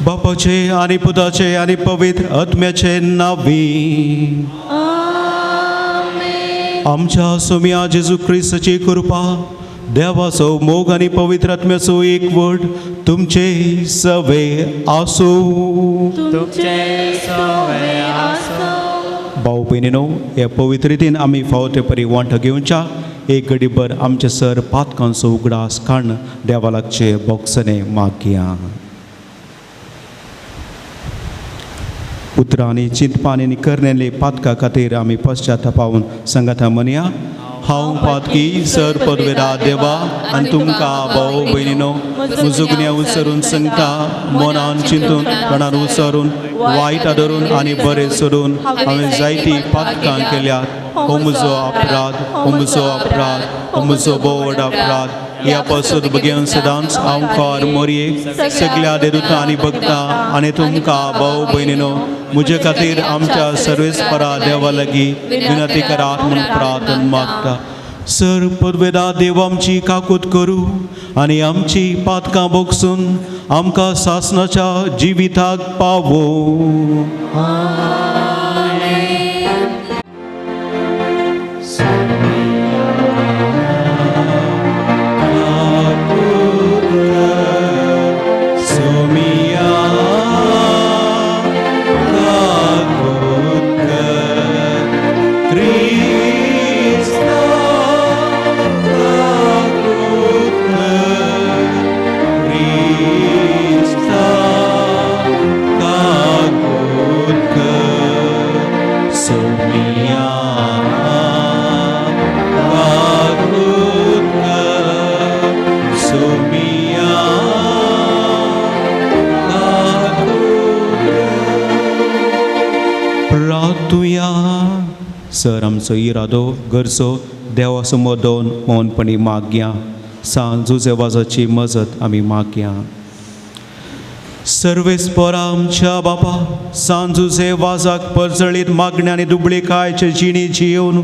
बापाचे आनी पुताचे आनी पवित्र आत्म्याचे नांवी आमच्या सोम्या जेजू क्रिस्ताची कृपा, देवाचो मोग आनी पवित्र आत्म्याचो एकवट तुमचे सवे आसूं. भाव भयणीनो, ह्या पवित्र रितीन आमी फावो ते परी वांटो घेवच्या. एक घडीभर आमचे सर पातकांचो उगडास काडून देवा लागचे बोगसणे मागया. उतरांनी चिंतपान आनी करणेले पातका खातीर आमी पश्चातापावन संगता म्हणया. हांव पातकी सर पदवेरा देवा आनी तुमकां भाव भयणीनो म्हजो गुन्यांव उसरून सांगता मनान चिंतून तणान उसरून वायट आदरून आनी बरें सोडून हांवें जायतीं पातकां केल्यात. हो म्हजो अपराध, हो म्हजो अपराध, हो म्हजो भोव अपराध. ह्या पासून भुरग्यां सदांच हांव कार मोरयेक सगल्या देवता आनी भक्ता आनी तुमकां भाव भयणीनो म्हजे खातीर आमच्या सर्वेस्परा देवा लागीं विनंती करात म्हूण प्रार्थना मागता. सर पदवेदा देव आमची काकूत करूं आनी आमची पातकां बोगसून आमकां सासणाच्या जिविताक पावो. सोमिया काकूत कर, क्रिस्ता काकूत कर, क्रिस्ता काकूत कर, सोमिया काकूत कर, सोमिया प्रातुया. सर आमचो इरादो गरजो देवा समोर दोन मौनपणी मागया. सान जुजे वाजाची मजत आमी मागया. सर्वेस्परा आमच्या बापा सान जुजे वाजाक परजळीत मागण्या आनी दुबळीकायचे जिणी जियोवन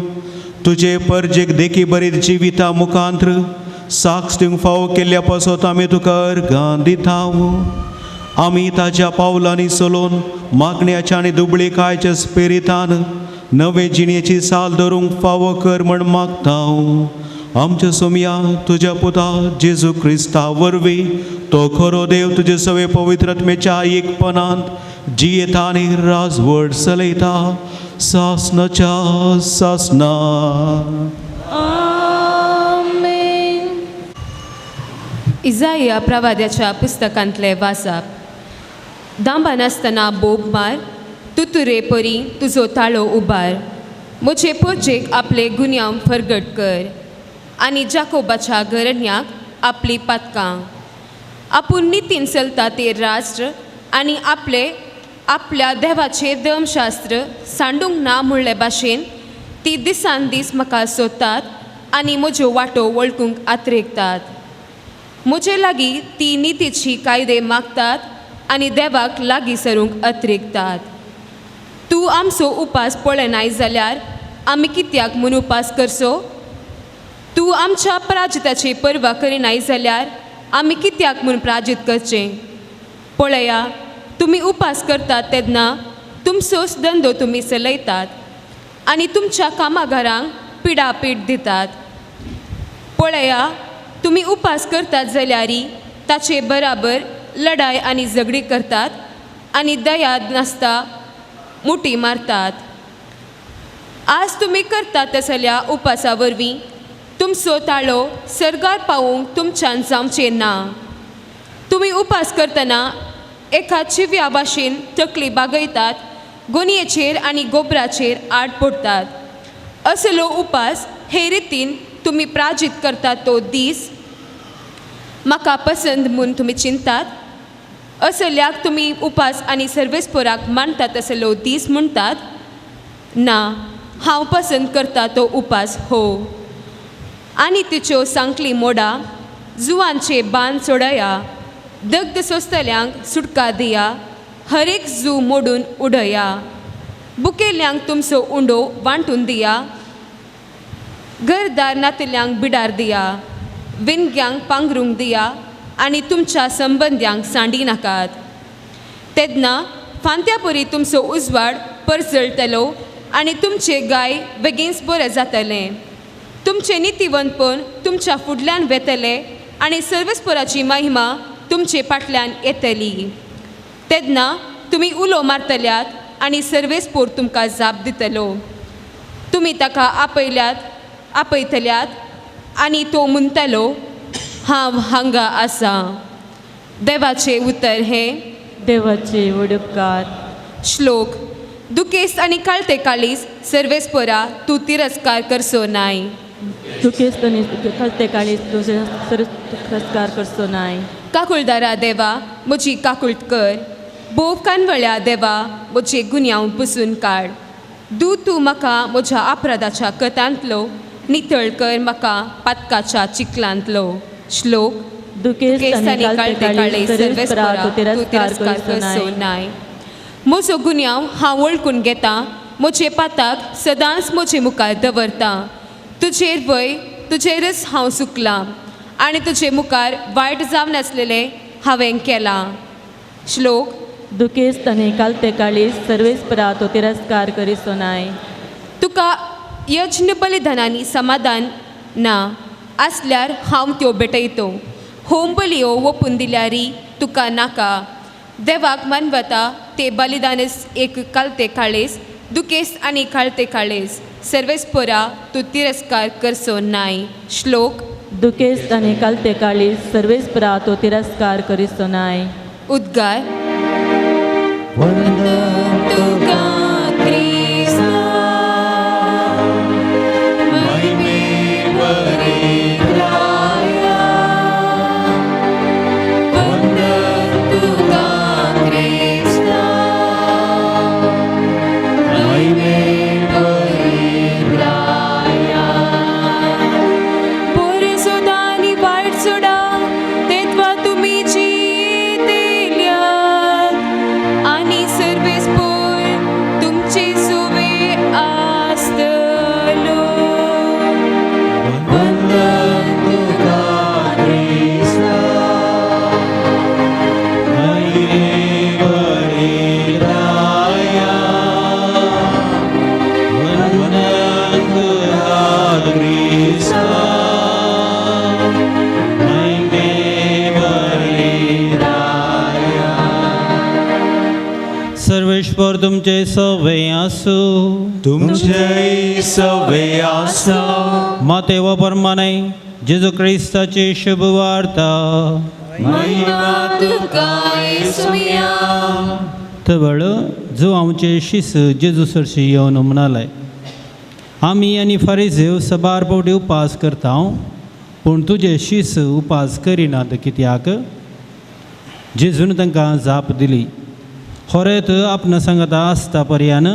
तुजे परजेक देखी बरी जिविता मुखांत्र साक्ष दिवंक फावो केल्ल्या पासत आमी तुका अर्गां दिता. आमी ताज्या पावलांनी चलोवन मागण्याच्या आनी दुबळीकायच्या स्पिरितान नवे जिणेची साल धरूंक फावो कर म्हण मागता. आमच्या सोमया तुज्या पुता जेजू क्रिस्ता वरवीं तो खरो देव तुजे सवे पवित्रत्मेच्या एकपणांत जियेता आनी राजवट चलयता सासनाच्या सासना. आमेन. इजाया प्रवाद्याच्या पुस्तकांतले वाचप. दांबा नासतना बोब मार, तुतुरे परी तुजो ताळो उबार, म्हजे पोरजेक आपले गुन्यांव फरगट कर आनी जाकोबाच्या घरण्याक आपली पातकां. आपूण नितीन चलता ते राष्ट्र आनी आपले आपल्या देवाचें धर्मशास्त्र सांडूंक ना म्हणले भाशेन ती दिसान दीस म्हाका सोदतात आनी म्हज्यो वाटो वळखूंक आत्रेकतात. म्हजे लागीं ती नितीची कायदे मागतात आनी देवाक लागीं सरूंक अत्रेकतात. तूं आमचो उपास पळयनाय जाल्यार आमी कित्याक म्हूण उपास करचो? तूं आमच्या प्राजिताची पर्वा करिनाय जाल्यार आमी कित्याक म्हूण प्राजीत करचें? पळया, तुमी उपास करतात तेन्ना तुमचोच धंदो तुमी चलयतात आनी तुमच्या कामाघरांक पिडापीड दितात. पळया, तुमी उपास करतात जाल्यारी ताचे बराबर लढाय आनी झगडी करतात आनी दया नासता मुठी मारतात. आज तुमी करतात तसल्या उपासा वरवीं तुमचो ताळो सर्गार पावोवंक तुमच्यान जावचें ना. तुमी उपास करतना एका चिव्या भाशेन तकली बागयतात, गोनयेचेर आनी गोबराचेर आड पडटात. असलो उपास हे रितीन तुमी प्राजीत करतात तो दीस म्हाका पसंद म्हूण तुमी चिंतात. असल्याक तुमी उपास आनी सर्वेस्पोराक मानतात असलो दीस म्हणटात. ना, हांव पसंद करता तो उपास हो. आनी तिच्यो सांकली मोडा, जुवांचे बांद सोडया, दग्ध सोंसतल्यांक सुटका दिया, हर एक जू मोडून उडया, बुकेल्यांक तुमचो उंडो वांटून दिया, घरदार नातिल्ल्यांक बिडार दिया, विनग्यांक पांगरूंक दिया आनी तुमच्या संबंद्यांक सांडी नाकात. तेन्ना फांत्यापरी तुमचो उजवाड परजळटलो आनी तुमचे गाय बेगीनच बरें जातलें. तुमचें नितीवंतपण तुमच्या फुडल्यान वेतलें आनी सर्वस्पराची महिमा तुमचे फाटल्यान येतली. तेन्ना तुमी उलो मारतल्यात आनी सर्वेस्पोर तुमकां जाप दितलो. तुमी ताका आपयल्यात आपयतल्यात आनी तो म्हणटलो, हांव हांगा आसा. देवाचें उतर हें. देवाचे उपकार. श्लोक. दुखेस्त आनी काळते काळीस सर्वेस्परा तूं तिरस्कार करचो नाय. दुखेस्त आनी कलते काळीज तुजे तिरस्कार करचो नाय. काकुळदारा देवा म्हजी काकुळट कर. भोव कानवळ्या देवा म्हजे गुन्यांव पुसून काड. दू तूं म्हाका म्हज्या अपराधाच्या कथांतलो, नितळ कर म्हाका पातकाच्या चिखलांतलो. श्लोक. दुखेस्त आनी कालते काळीज सर्वेस्परा तूं तिरस्कार करचो नाय. म्हजो गुन्यांव हांव वळखून घेता, म्हजे पाताक सदांच म्हजे मुखार दवरता. तुजेर वय तुजेरच हांव चुकलां आनी तुजे मुखार वायट जावन आसलेलें हांवें केलां. श्लोक. दुखेस्त आनी कालते काळीज सर्वेस्परा तूं तिरस्कार करिसो नाय. तुका यज्ञ बलिदानांनी समाधान ना आसल्यार हांव त्यो भेटयतो. होम बलियो ओपून दिल्यारी तुका नाका. देवाक मानवता ते बलिदानच एक कालते काळेस, दुखेस्त आनी काळते काळेस सर्वेस्परा तूं तिरस्कार करचो नाय. श्लोक. दुखेस्त आनी कालते काळीज सर्वेस्परा तूं तिरस्कार करिसो नाय. उद्गार. वंदन तुका क्रिस्ता वंदन तुका क्रिस्ता बरें सोदा आनी वायट सोडा तेत्वा तुमी जितेल्यात आनी सर्वेस्पोर तुमचे सुवे आसतलो. वंदन तुका क्रिस्ता महिमेवरित्राया. वंदन तुका क्रिस्ता महिमेवरित्राया. सर्वेश्वर तुमचे सवे आसू. तुमचे सवे आसा. माते व परमाने जेजू क्रिस्ताची शुभ वार्ता. महिमा तुका येसुया. तवळ जो आमचे शिस जेजू सरशी येवन म्हणाले, आमी आनी फारीजेव सबार फावटी उपास करता, पूण तुजे शीस उपास करिनात कित्याक? जेजून तांकां जाप दिली, होरेत आपणा सांगता आसता पर्यान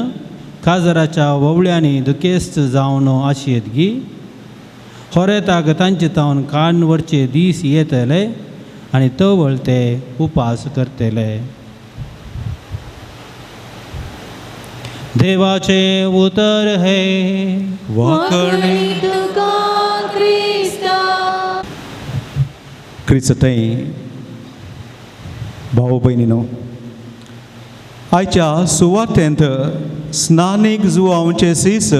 काजराच्या ववळ्यांनी दुखेस्त जावन आशयेत गी. होरेताक तांचे तावन कान व्हरचे दीस येतले आनी तवळ ते उपास करतले. देवाचे उतर हे. वाकणे तुका क्रिस्ता. क्रिस्तय भाव भयणीनो, आयच्या सुवातेंत स्नानीक जुवांचे सीस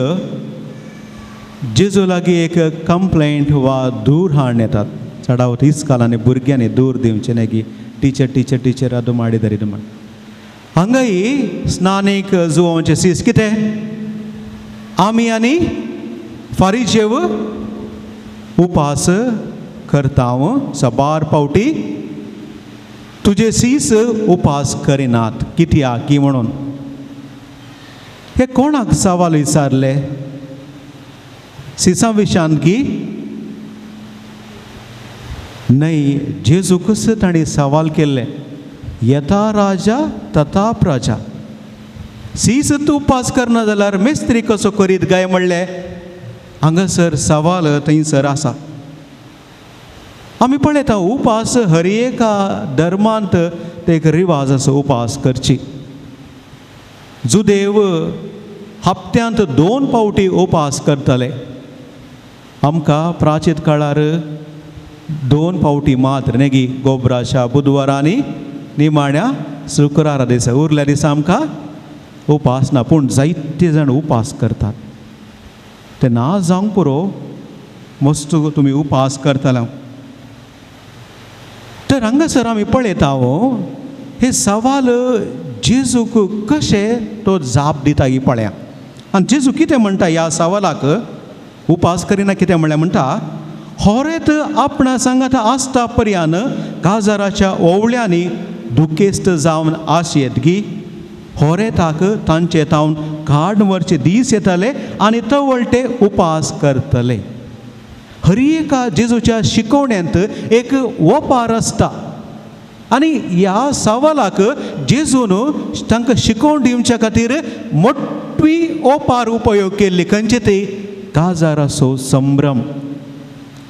जेजू लागीं एक कंप्लेंट वा दूर हाडून येतात. चडावत इस्कालांनी भुरग्यांनी दूर दिवचें न्ही की टिचर टिचर टिचर ಅದು ಮಾಡಿದ್ದಾರೆ ಇದು ಮಾಡಿ. हांगाय स्नानीक जुवांचे सीस कितें आमी आनी फारीजेव उपास करता सबार पावटी, तुजे सीस उपास करिनात कित्याक की म्हणून. हे कोणाक सवाल विचारले सिसां विशांत की न्हय, जेजूकच तांणी सवाल केल्ले. येता राजा तथा प्रजा. सीस तूं उपास करना जाल्यार मिस्त्री कसो करीत काय म्हणलें. हांगासर सवाल थंयसर आसा. आमी पळयता उपास हर एका धर्मांत ते एक रिवाज आसा उपास करची. जुदेव हप्त्यांत 2 फावटी उपास करताले. आमकां प्राचीन काळार 2 फावटी मात्र न्ही, गोबराच्या बुधवारा आनी निमाण्या शुक्रारा दिसा. उरल्या दिसा आमकां उपास ना, पूण जायते जाण उपास करतात. ते ना जावंक पुरो, मस्त तुमी उपास करतले. तर हांगासर आमी पळयता हो हे सवाल जेजूक कशें तो जाप दिता ही पळया. आनी जेजू कितें म्हणटा ह्या सवालाक, उपास करिना कितें म्हणल्यार म्हणटा, होरेत आपणा सांगाता आसता पर्यान काजाराच्या ओवळ्यांनी दुखेस्त जावन आसयेत गी. होरेताक तांचे तावन काड व्हरचे दीस येतले आनी तवळटे उपास करतले. हर एका जेजूच्या शिकवण्यांत एक ओपार आसता आनी ह्या सवालाक जेजून तांकां शिकोवन दिवच्या खातीर मोटवी ओपार उपयोग केल्ली. खंयचे ती? काजाराचो संभ्रम.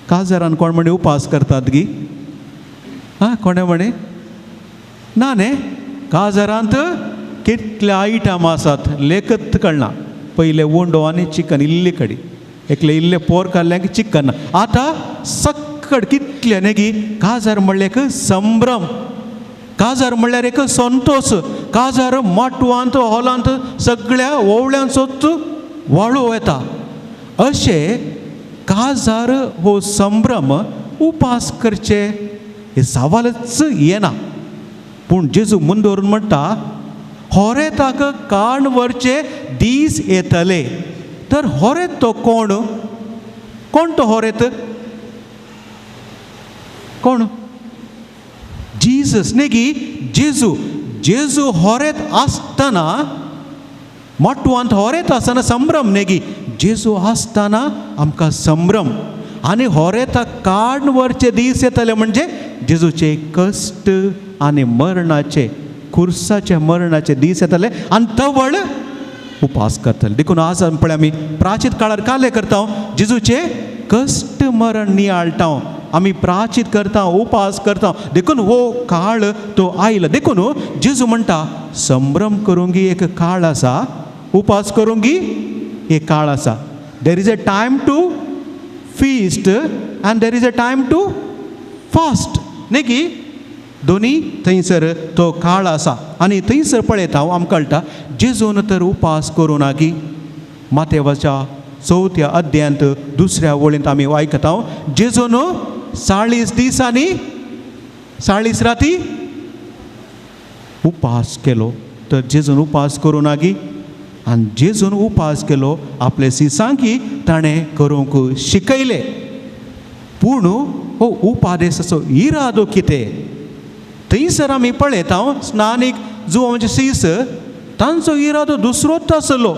काजारान कोण म्हणे उपास करतात गी? आं, कोणें म्हणे ना न्ही. काजारांत कितले आयटम आसात लेखत कळना. पयले उंडो आनी चिकन इल्ली कडी, एकले इल्ले पोर काडलें की चिकन. आतां सक्कड कितले न्ही की. काजार म्हणल्यार एक संभ्रम, काजार म्हणल्यार एक संतोश. काजार माटवांत हॉलांत सगळ्या ओवळ्यांचोच वाळो येता. अशें काजार हो संभ्रम उपास करचे हे सवालच येना. पूण जेजू मुंदोरून म्हणटा होरेताक काण व्हरचे दीस येतले. तर होरेत तो कोण? कोण तो होरेत? कोण? जीजस न्ही की. जेजू. जेजू होरेत आसतना, मोटवांत होरेत आसतना संभ्रम न्ही की. जेजू आसतना आमकां संभ्रम. आनी होरेताक काण व्हरचे दीस येतले म्हणजे जेजूचे कश्ट आनी मरणाचे, खुर्साचे मरणाचे दीस येतले आनी तवळ उपास करतले. देखून आज पळय आमी प्राचीत काळार काले करता, जेजूचे कश्ट मरण नियाळटा, आमी प्राचीत करता, उपास करता. देखून हो काळ तो आयलो. देखून जेजू म्हणटा संभ्रम करूंक एक काळ आसा, उपास करूंक एक काळ आसा. There is a time to feast and there is a time to fast न्ही की. दोनी थंयसर तो काळ आसा. आनी थंयसर पळयता हांव आमकां कळटा जेजून तर उपास करूं ना की. मातेवाच्या 4थ्या अध्यायांत 2ऱ्या वळींत आमी आयकता जेजून 40 दिसांनी 40 राती उपास केलो. तर जेजून उपास करूं ना की. आनी जेजून उपास केलो आपले सिसांकी ताणें करूंक शिकयलें. पूण हो उपादेसाचो इरादो कितें? थंयसर आमी पळयता स्नानीक जुवांचे सीस तांचो इरादो दुसरोच आसलो.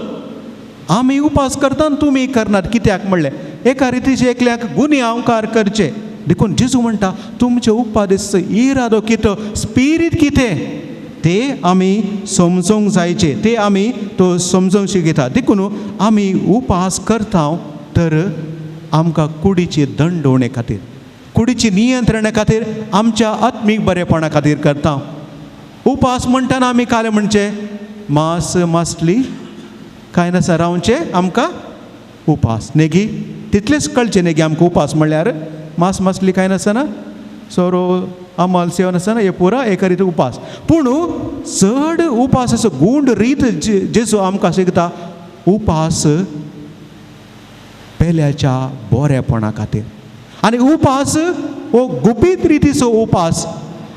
आमी उपास करता तुमी करनात कित्याक म्हणलें एका रितीचे एकल्याक गुन्यांवकार करचे. देखून जेजू म्हणटा तुमचे उपादेसाचो इरादो कितें, स्पिरीत कितें ते आमी समजूंक जायचे, ते आमी तो समजूंक शिकयता. देखून आमी उपास करता तर आमकां कुडीची दंडवणे खातीर, कुडीची नियंत्रणे खातीर, आमच्या आत्मीक बरेपणा खातीर करता. उपास म्हणटना आमी काले म्हणचे मांस मासली कांय नासा रावचें आमकां उपास न्ही. तितलेंच कळचें न्ही आमकां उपास म्हणल्यार मांस मासली कांय नासना, सोरो अमल सेवन आसना, हे पुरा एका रिती उपास. पूण चड उपास असो गूंड रीत जेजू आमकां शिकता उपास पेल्याच्या बरेपणा खातीर. आनी उपास हो गुपीत रितीचो उपास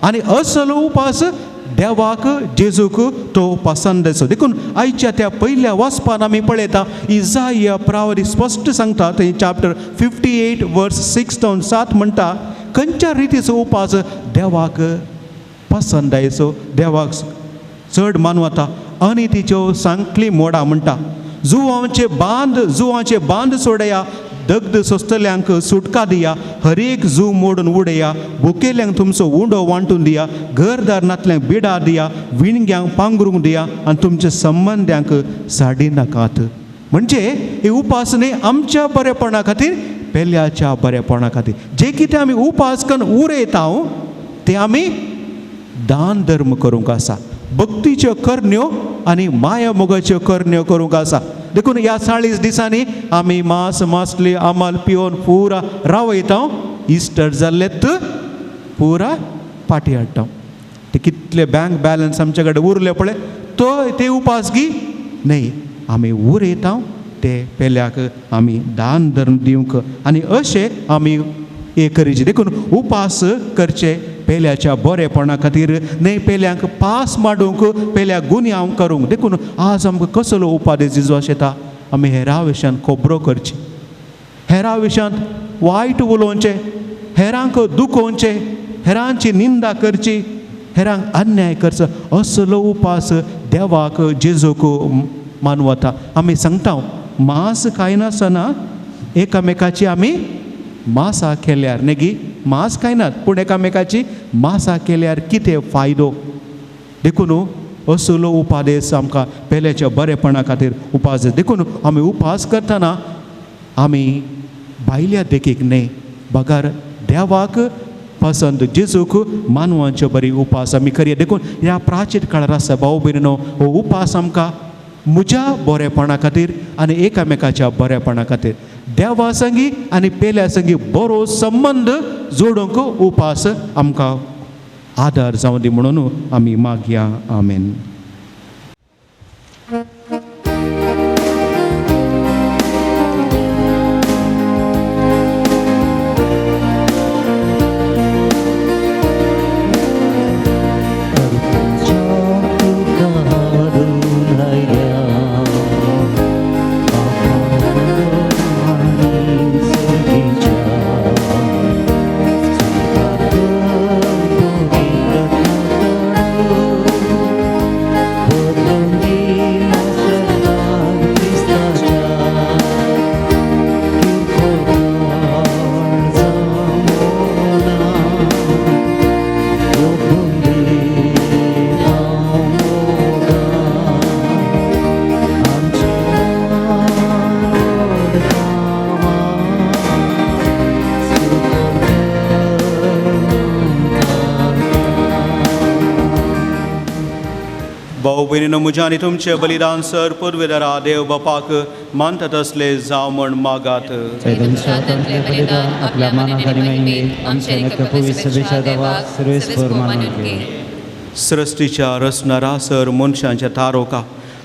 आनी असलो उपास देवाक जेजूक तो पसंद आसो. देखून आयच्या त्या पयल्या वाचपान आमी पळयता इजाया प्रावरी स्पश्ट सांगता थंय चॅप्टर 58 वर्स 6 जावन 7 म्हणटा खंयच्या रितीचो उपास देवाक पसंद आयचो, देवाक चड मानवता. आनी तिच्यो सांकली मोडा म्हणटा जुवांचे बांद, जुवांचे बांद सोडया, दग्ध सोंसतल्यांक सुटका दिया, हरेक जू मोडून उडया, भुकेल्यांक तुमचो उंडो वांटून दिया, घरदार नातल्यांक बिडा दिया, विणग्यांक पांगरूंक दिया आनी तुमच्या संबंद्यांक साडी नाकात. म्हणजे ही उपास न्ही आमच्या बरेपणा खातीर, पेल्याच्या बरेपणा खातीर. जे कितें आमी उपास करून उरयता ते आमी दान धर्म करूंक आसा, भक्तीच्यो करण्यो आनी माया मोगाच्यो करण्यो करूंक आसा. देखून ह्या 40 दिसांनी आमी मांस मासली आमल पिवन पुरा रावयता. इस्टर जाल्लेत पुरा पाटी हाडटा. ते कितले बँक बॅलन्स आमचे कडेन उरले पळय तो ते उपास गी न्ही, आमी उरयता ते पेल्याक आमी दान धर्म दिवंक आनी अशें आमी हे करीचे. देखून उपास करचे पेल्याच्या बरेपणा खातीर न्ही, पेल्यांक पास मांडूंक, पेल्याक गुन्यांव करूंक. देखून आज आमकां कसलो उपादेश जेजू आशेता आमी हेरा विशयांत खबरो करची, हेरा विशयांत वायट उलोवचें, हेरांक दुखोवचें, हेरांची निंदा करची, हेरांक अन्याय करचो असलो उपास देवाक जेजूक मानवता. आमी सांगता मांस खायनासतना एकामेकाची आमी मासा केल्यार नेगी मांस खायनात पूण एकामेकाची मासा केल्यार कितें फायदो. देखून असलो उपादेस आमकां पेल्याच्या बरेपणा खातीर उपास. देखून आमी उपास करतना आमी भायल्या देखीक न्हय बगर देवाक पसंत जेजूक मानवांचे बरी उपास आमी करया. देखून ह्या प्राचीन काळार आसा भाव भयणीनो हो उपास आमकां म्हज्या बरेपणा खातीर आनी एकामेकाच्या बरेपणा खातीर देवा संगी आनी पेल्या संगी बरो संबंद जोडूंक उपास आमकां आदार जावं दी म्हणून आमी मागया. आमेन. भाव भयणीनो म्हज्या आनी तुमचें बलिदान सर पुर्वेदारा देव बापाक मानता तसले जावं म्हण मागात. बलिदान आपल्या मानाक आनी महिमेक आमच्या एका पवित्र सभेच्या देवाक सर्वेस्पर मानून घे. सृश्टीच्या रचणारा सर मनशांच्या तारोका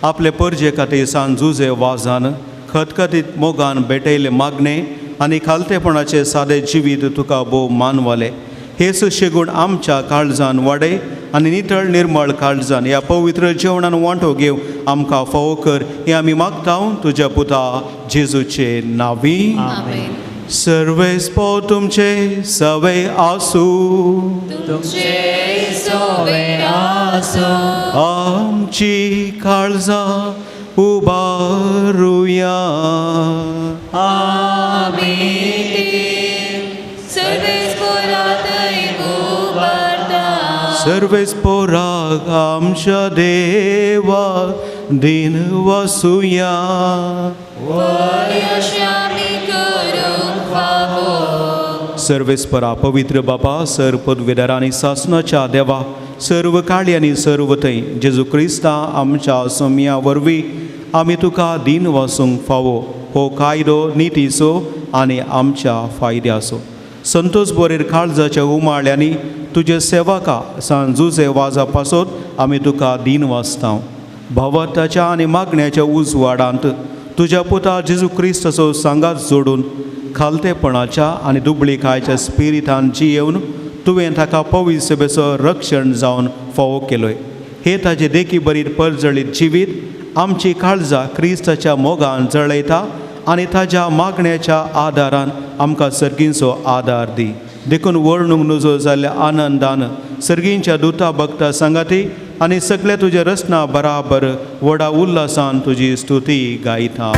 आपले परजे खातीर सान जुजे वाजान खतखतीत मोगान भेटयले मागणे आनी खालतेपणाचे सादे जिवीत तुका भोव मानवले. हे सुशेगूण आमच्या काळजान वाडय आनी नितळ निर्मळ काळजान ह्या पवित्र जेवणान वांटो घेव आमकां फावो कर हें आमी मागता तुज्या पुता जेजूचे नांवी. सर्वेस्पो तुमचे सवे आसूं. आमची काळजां उबारुया. सर्वेस्पोराक आमच्या देवा दिन वसुया. सर्वेस्परा पवित्र बापा सर पदवेदार आनी सासनाच्या देवा सर्व काळी आनी सर्व थंय जेजू क्रिस्ता आमच्या सोमया वरवीं आमी तुका दिन वसूंक फावो हो कायदो नितीचो आनी आमच्या फायद्याचो. संतोष बोरेर काळजाच्या उमाळ्यांनी तुजे सेवका सान जुजे वाजा पासत आमी तुका दिन वाचता. भावार्थाच्या आनी मागण्याच्या उजवाडांत तुज्या पुता जेजू क्रिस्ताचो सांगात जोडून खालतेपणाच्या आनी दुबळीकायच्या स्पिरितान जियेवन तुवें ताका पवित्र सभेचो रक्षण जावन फावो केलोय. हे ताजे देखी बरीर परजळीत जिवीत आमची काळजां क्रिस्ताच्या मोगान जळयता आनी ताज्या मागण्याच्या आदारान आमकां सर्गींचो आदार दी. देखून वर्णूंक नुजो जाल्ल्या आनंदान सर्गींच्या दुता भक्ता सांगाती आनी सगळे तुजे रचना बराबर व्हडा उल्हासान तुजी स्तुती गायता.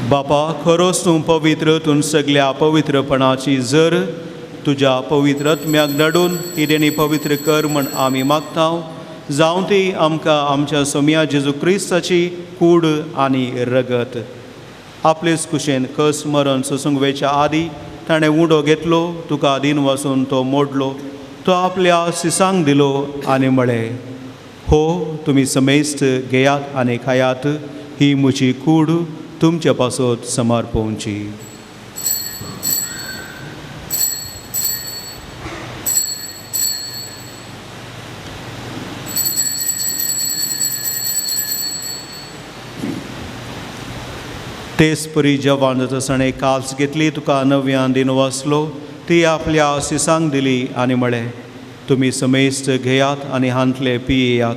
बापा खरोच तूं पवित्र, तूं सगल्या पवित्रपणाची जर तुज्या पवित्र आत्म्याक धाडून ही देणी पवित्र कर म्हण आमी मागता, जावं ती आमकां आमच्या सोमया जेजू क्रिस्ताची कूड आनी रगत. आपलेच कुशेन कस मरण सोसूंक वेच्या आदी ताणें उंडो घेतलो, तुका दीन वासून तो मोडलो, तो आपल्या सिसांक दिलो आनी म्हळें, हो तुमी समेस्त घेयात आनी खायात, ही म्हजी कूड तुमचे पासत समर्पोवची. तेच परी जवान जाता काल्स घेतली, तुका नव्यान दिन वाचलो, ती आपल्या सिसांक दिली आनी म्हळें, तुमी समेस्त घेयात आनी हांतले पियेयात,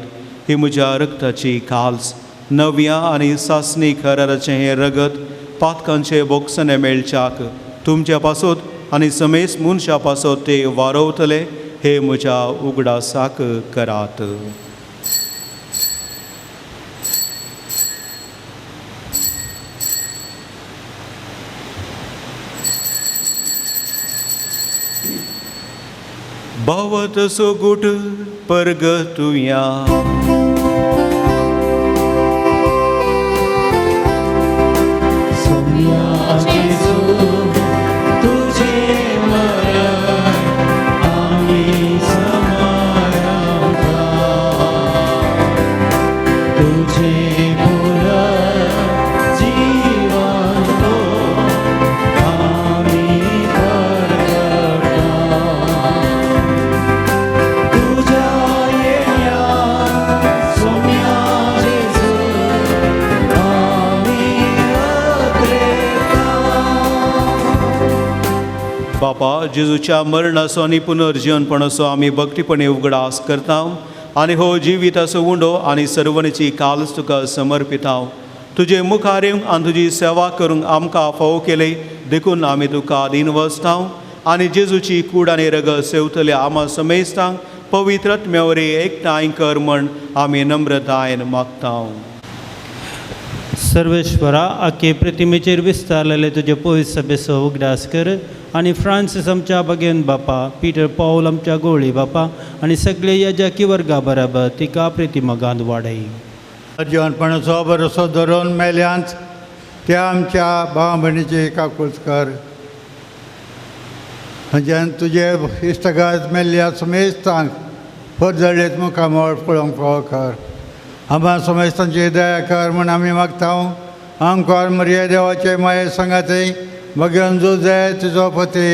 ही म्हज्या रक्ताची काल्स, नव्या आनी सासणी कराराचें हें रगत पातकांचे बोगसणे मेळच्याक तुमच्या पासत आनी समेस्त मनशा पासत ते वारवतले, हे म्हज्या उगडासाक करात. भवत सोगुट परगतुया. बापा, जेजूच्या मरणाचो आनी पुनर्जीवनपणाचो आमी भक्तीपणे उगडास करता आनी हो जिविताचो उंडो आनी सर्वणीची कालच तुका समर्पिता. तुजे मुखार येवंक आनी तुजी सेवा करूंक आमकां फावो केली देखून आमी तुका आदीन वसता आनी जेजूची कूड आनी रगत सेवतले आमा समेस्तांक पवित्र आत्म्या वरी एकठांय कर म्हण आमी नम्रतायेन मागता. सर्वेश्वरा, आखे प्रतिमेचेर विस्तारलेले तुजे पवित्र सभेचो उगडास कर आनी फ्रांसीस आमच्या बगेन बापा, पिटर पावल आमच्या गोळी बापा आनी सगळे याजाकी वर्गा बराबर तिका प्रतिमगांत वाडय. जिवनपणाचो भरोसो धरून मेल्यांत त्या आमच्या भाव भयणीची काकूच कर, म्हज्यान तुजे इश्टगात मेल्ल्या समेस्तांक परजळेत मुखामळ पळोवंक फावो कर. आम्हा समेस्तांची दया कर म्हूण आमी मागता. आमकां मरिया देवाचे माये सांगाते भगवान जुजय तुजो पती,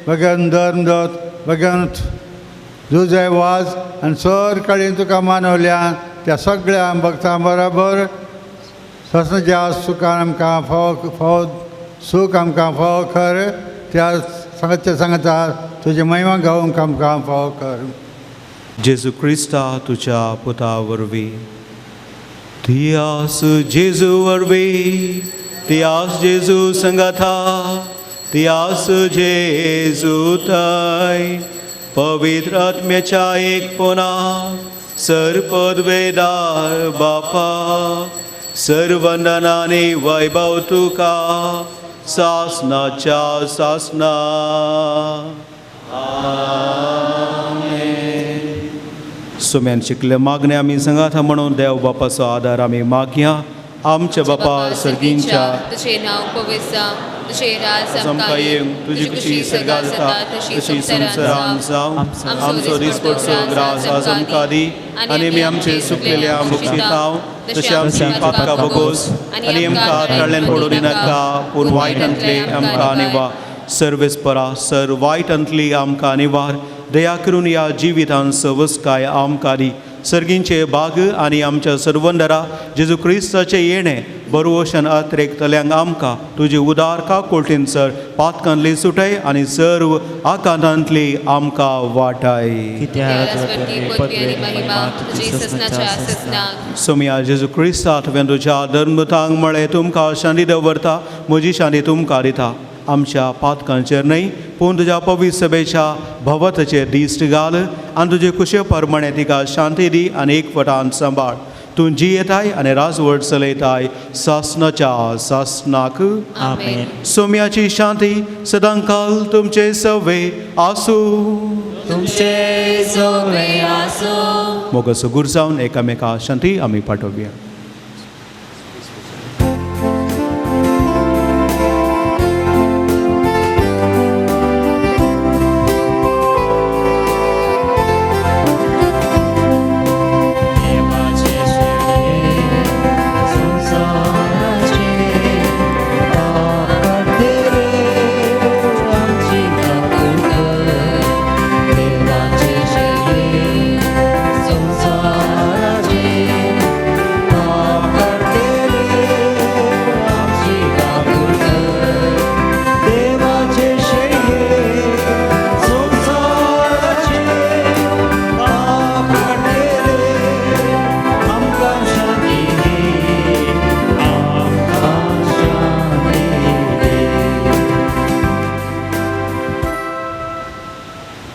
भगवान धर्मदत्त, भगवान जुजय वाज आनी सर काळी तुका मानवल्या त्या सगळ्या भक्तां बराबर ससनाच्या सुखान आमकां फावो फावो सूख आमकां फावो कर. त्या सांगता सांगता तुजी महिमा गावंक आमकां फावो कर. जेजू क्रिस्ता तुज्या पुता वरवीं, तियास जेजू वरवीं, तियास जेजू संगाथा, तियास जेजू ताय, पवित्र आत्म्याच्या एकपणा सर्पद्वेदार बापा, सर्वंदनाने वैभव तुका सासनाच्या सासना. आमेन. सुम्यान शिकले मागणे आमी संगाथा म्हणून देव बापाचो आदार आमी मागया. आमच्या बापा सर्गींच्या, तुझे नाव पवित्र जावं, तुझे राज आमकां येवं, तुजी खुशी सर्गात जाता तशी संवसारांत जावं. आमचो दिसपडचो ग्रास आज आमकां दी आनी आमी आमचे सुकलेल्या बक्षिताव तशें आमची पातकां बगोस आनी आमकां तळ्यान पडूं दिनाका, पूण वायटांतले आमकां निवार. सर्वेस्परा सर वायटांतली आमकां निवार. दया करून ह्या जिवितान सवसकाय आमकां दी. सर्गींचे बाग आनी आमच्या सर्वंदरा जेजू क्रिस्ताचें येणें बरवशन अत्रेकतल्यांक आमकां तुजी उदार काकुळटीन सर पातकांतली सुटय आनी सर्व आकांतांतली आमकां वाटाय. सोमया जेजू क्रिस्ता तुवें तुज्या धर्मतांक म्हळें, तुमकां शांती दवरता, म्हजी शांती तुमकां दिता. आमच्या पातकांचेर न्हय पूण तुज्या पवित्र सभेच्या भवताचेर दिश्ट घाल आनी तुजे कुशे प्रमाणे तिका शांती दी आनी एकवटान सांबाळ. तूं जियेताय आनी राजवट चलयताय सासनाच्या सासनाक. आमेन. सोम्याची शांती सदांकाल तुमचे सवे आसूं. तुमचे सवे आसूं. मोगाचो गुर जावन एकामेका शांती आमी पाठोवया.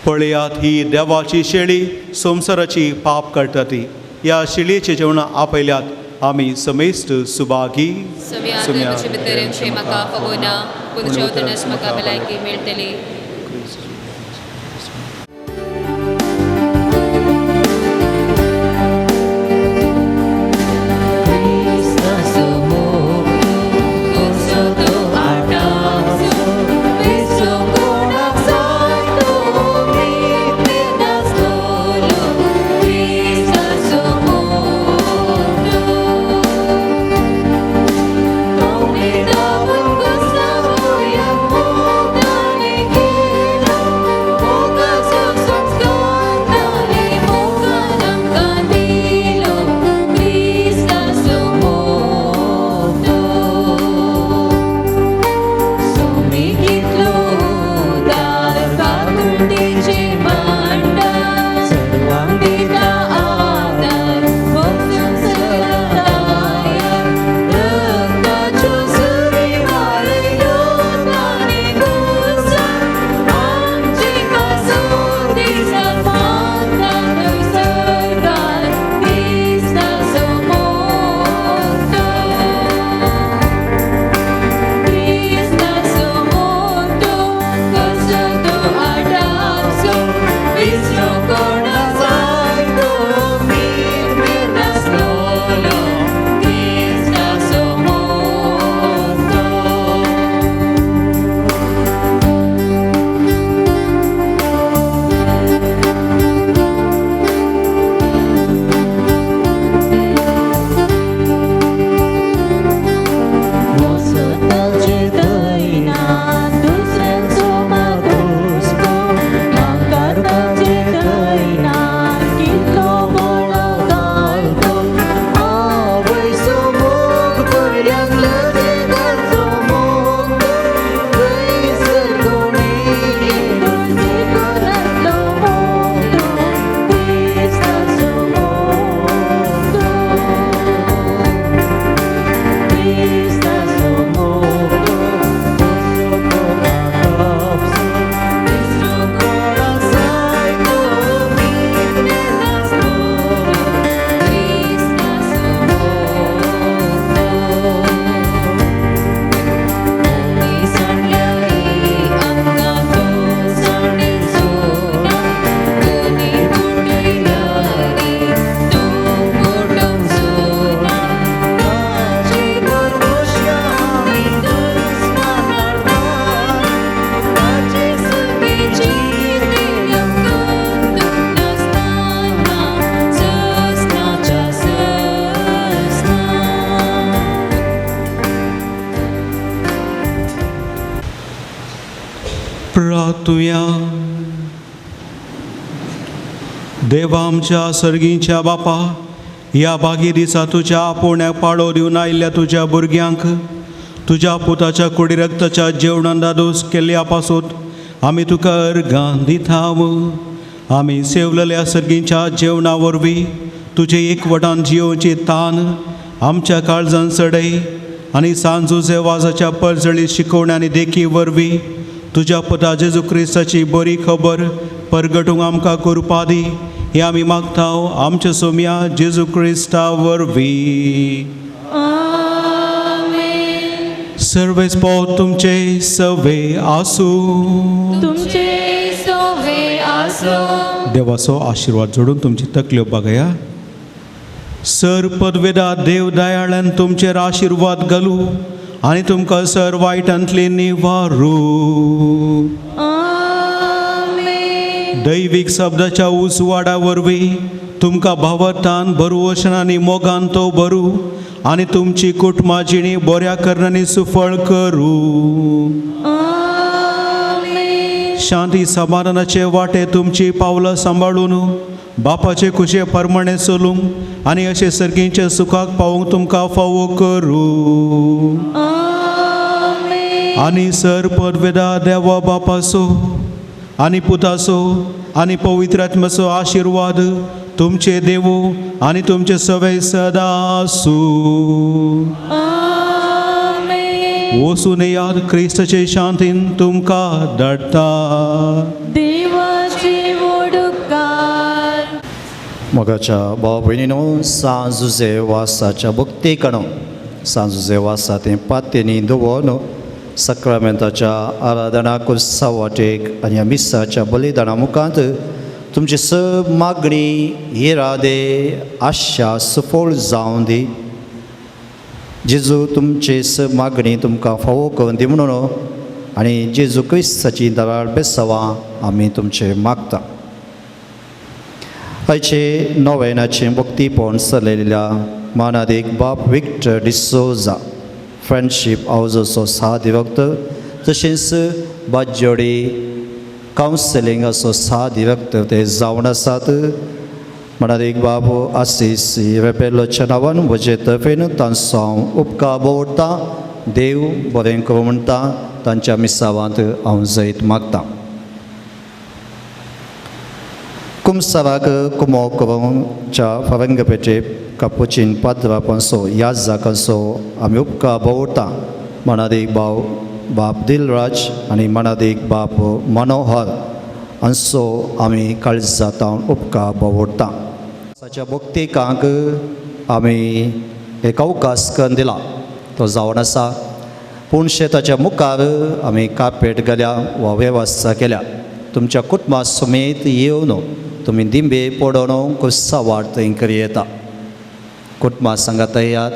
पळयात ही देवाची शेळी संवसाराची पाप काडटा ती. ह्या शेळयेचे जेवणां आपयल्यात आमी समेस्त सुभागी. सुम्या तुजे भितर येवचें म्हाका फावना, पूण तुज्या वतनच म्हाका भलायकी मेळटली. देवा आमच्या सर्गींच्या बापा, ह्या बागी दिसा तुज्या आपोवण्याक पाळो दिवन आयिल्ल्या तुज्या भुरग्यांक तुज्या पुताच्या कुडी रक्ताच्या जेवणान दादोस केल्ल्या पासून आमी तुका अर्गां दिताव. आमी सेवलेल्या सर्गींच्या जेवणा वरवीं तुजे एकवटान जियोवची तान आमच्या काळजान चडय आनी सांजुजे वाजाच्या परजळी शिकोवण्या आनी देखी वरवीं तुज्या पुता जेजू क्रिस्ताची बरी खबर परगटूंक आमकां करपा दी. हें आमी मागता आमच्या सोम्या जेजू क्रिस्ता वरवीं. सर्वेस्पोर तुमचे सवे आसूं. तुमचे सवे आसूं. आसलो. देवाचो आशिर्वाद जोडून तुमची तकल्यो बागया. सर पदवेदा देव दयाळान तुमचेर आशिर्वाद घालू आनी तुमकां सर वायटांतली निवारू. आमेन. दैवीक शब्दाच्या उजवाडा वरवीं तुमकां भावार्थान भरवशान आनी मोगान तो भरू आनी तुमची कुटुंबा जिणी बऱ्या करणांनी सुफळ करूं. आमेन. शांती समाधानाचे वाटे तुमची पावलां सांबाळून बापाचे खुशे परमाणे चलूंक आनी अशे सर्गींच्या सुखाक पावोवंक तुमकां फावो करूं. आमेन. आनी सर पदवेदा देवा बापाचो आनी पुताचो आनी पवित्र आत्म्याचो आशिर्वाद तुमचे देवू आनी तुमचे सवय सदां आसूं. आमेन. वचून याद क्रिस्ताचे शांतीन तुमकां धाडटा. देवाचे व्हड उपकार. मोगाच्या भाव भयणीनो, सांज जुजे वासाच्या भक्तीकणो सांज जुजे वासा तें पात्येनी दवरून सक्रामेंताच्या आराधना कुर्सा वाटेक आनी ह्या मिसाच्या बलिदाना मुखांत तुमची सब मागणी इरादे आशा सफळ जावं दी. जेजू तुमची सब मागणी तुमकां फावो करून दी म्हणून आनी जेजू क्रिस्ताची दराळ बेसावां आमी तुमचे मागता. आयचे नोवेनाचें भक्तीपण चलयलेल्या मानादीक बाप विक्टर डिसोजा फ्रेंडशीप हावजाचो सह तशेंच बाजोडी कावन्सिलिंगाचो सह ते जावन आसात. मानादीक बाब आसीस रेपेलोच्या नांवान म्हजे तर्फेन तांचो हांव उपकार दवरतां. देव बरें करूं म्हणटा तांच्या मिसावांत हांव जैत मागतां. कुमसाराक कुमो करूंच्या फरंगपेटे कापुचीन पाद्रापांचो याजाकांचो आमी उपकार दवरता. मनादीक भाव बाप दिलराज आनी मनादीक बाप मनोहर हांचो आमी काळजांत उपकार दवरता. ताच्या भक्तिकांक आमी एक अवकाश करून दिला तो जावन आसा. पूण शेताच्या मुखार आमी कापेट घाल्या वा वेवस्था केल्या. तुमच्या कुटुंबा समेत येवन तुमी दिंबे पडोवन कुस्सा वाट थंय करयेता. कुटुंबा सांगात येयात,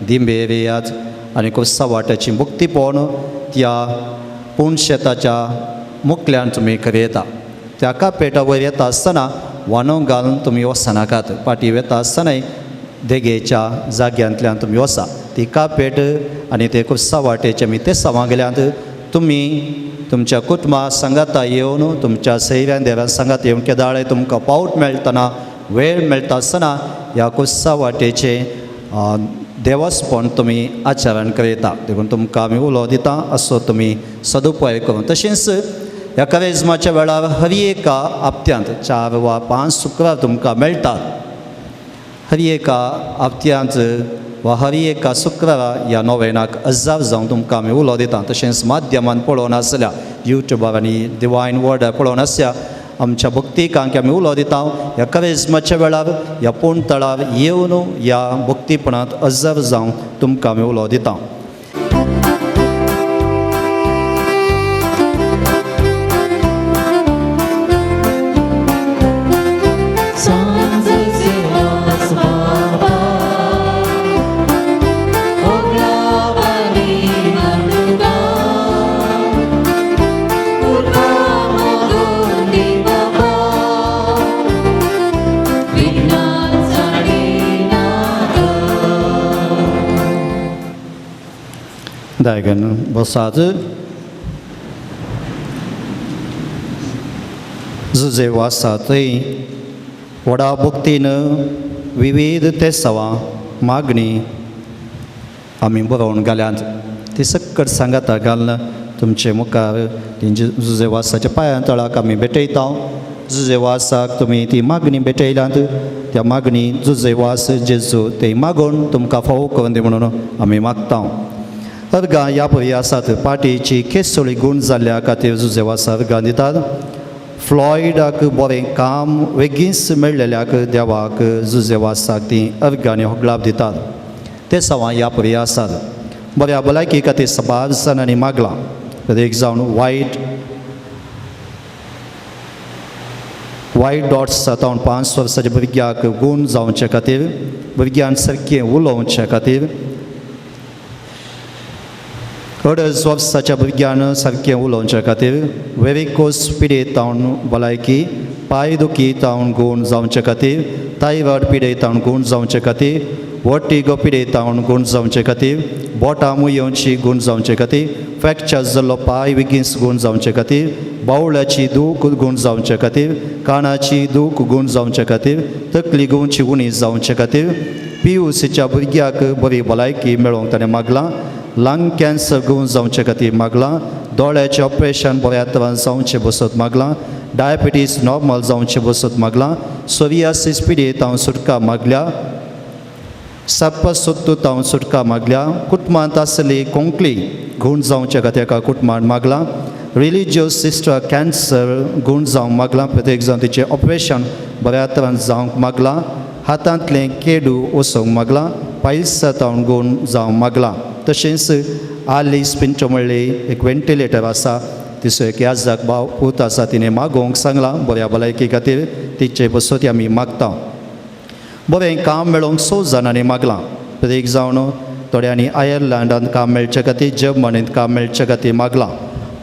दिंबे येयात आनी कुस्सा वाट्याची मुक्ती पळोवन त्या पूण शेताच्या मुखल्यान तुमी करयेता. त्या कापेटा वयर येता आसतना वानो घालून तुमी वचनाकात. फाटीं वता आसतनाय देगेच्या जाग्यांतल्यान तुमी वचा. ती कापेट आनी ते कुस्सा वाटेचे आमी ते सवां गेल्यात. तुमी तुमच्या कुटुंबा सांगाता येवन तुमच्या सैऱ्यान देव्या सांगात येवन केदाळे तुमकां पावट मेळटना वेळ मेळटा आसतना ह्या कुस्सा वाटेचें देवस्पण तुमी आचरण करयता. देखून तुमकां आमी उलो दिता असो तुमी सदुपाय करून. तशेंच ह्या करेजमाच्या वेळार हर एका हप्त्यांत 4 वा 5 शुक्रार तुमकां मेळटात. हर एका हप्त्यांत वा हर एका शुक्रारा ह्या नोवेनाक अजाप जावन तुमकां आमी उलो दिता. तशेंच माध्यमान पळोवन आसल्या युट्यूबार आनी डिवायन वर्डार पळोवन आसल्या आमच्या भक्तिकांक आमी उलो दिता. ह्या करेजमाच्या वेळार ह्या पूण तळार येवन ह्या भक्तीपणांत अजाप जावन तुमकां आमी उलो दिता. दायगन बसात. जुजे वासा थंय व्हडा भक्तीन विविध तेसावां मागणी आमी बरोवन घाल्यात. ती सक्कट सांगाता घालून तुमचे मुखार ती जुजे वासाच्या पांयां तळाक आमी भेटयता. जुजे वासाक तुमी ती मागणी भेटयल्यात. त्या मागणी जुजे वास जेजू ते मागून तुमकां फावो करून दी म्हणून आमी मागता. अर्गां ह्या पळय आसात. पाटीची केसोळी गूण जाल्ल्या खातीर जुजे वास अर्गां दितात. फ्लॉयडाक बरें काम वेगींच मेळ्ळेल्याक देवाक जुजे वासाक ती अर्गांनी होगलाप दितात. ते सवां ह्या पळय आसात. बऱ्या भलायकी खातीर सबार जाणांनी मागलां. एक जावन वायट वायट डॉट्स जाता 5 वर्साच्या भुरग्याक गूण जावचे खातीर, भुरग्यान सारकें उलोवचे खातीर, 2.5 वर्साच्या भुरग्यान सारकें उलोवचे खातीर, वेरिकोस पिडेत तावन भलायकी, पांय दुखी तावन गूण जावचे खातीर, थायरॉयड पिडेत तावन गूण जावचे खातीर, वर्टिगो पिडेत तावन गूण जावचे खातीर, बोटां मुयेवची गूण जावचे खातीर, फ्रॅक्चर जाल्लो पांय बेगीन गूण जावचे खातीर, बावळ्याची दूख गूण जावचे खातीर, कानाची दूख गूण जावचे खातीर, तकली गुंवची उणी जावचे खातीर, PUCच्या भुरग्याक बरी भलायकी मेळोवंक ताणें मागलां, लंग कॅन्सर गूण जावचे खातीर मागलां, दोळ्याचें ऑपरेशन बऱ्या तरान जावचें बसत मागलां, डायबिटीज नॉर्मल जावचें बसत मागलां, सोरियासीस पिडेत हांव सुटका मागल्या, सर्पसत्तूत हांव सुटका मागल्या, कुटुंबांत आसली कोंकली गूण जावचे खातीर एका कुटुंबान मागलां, रिलिजियस सिस्टर कॅन्सर गूण जावंक मागलां, प्रत्येक जावन तिचें ऑपरेशन बऱ्या तरान जावंक मागलां, हातांतलें केडू वसोवंक मागलां, पायल्सा तावन गूण जावंक मागलां. तशेंच आलीस पिंटो म्हणली एक वेंटिलेटर आसा, तिचो एक याजाक भाव पूत आसा, तिणें मागोवंक सांगलां बऱ्या भलायकी खातीर, तिचे बसोती आमी मागता. बरें काम मेळोवंक 6 जाणांनी मागलां, प्रत्येक जावन थोड्यांनी आयर्लंडांत काम मेळचे खातीर, जर्मनींत काम मेळचे खातीर मागलां.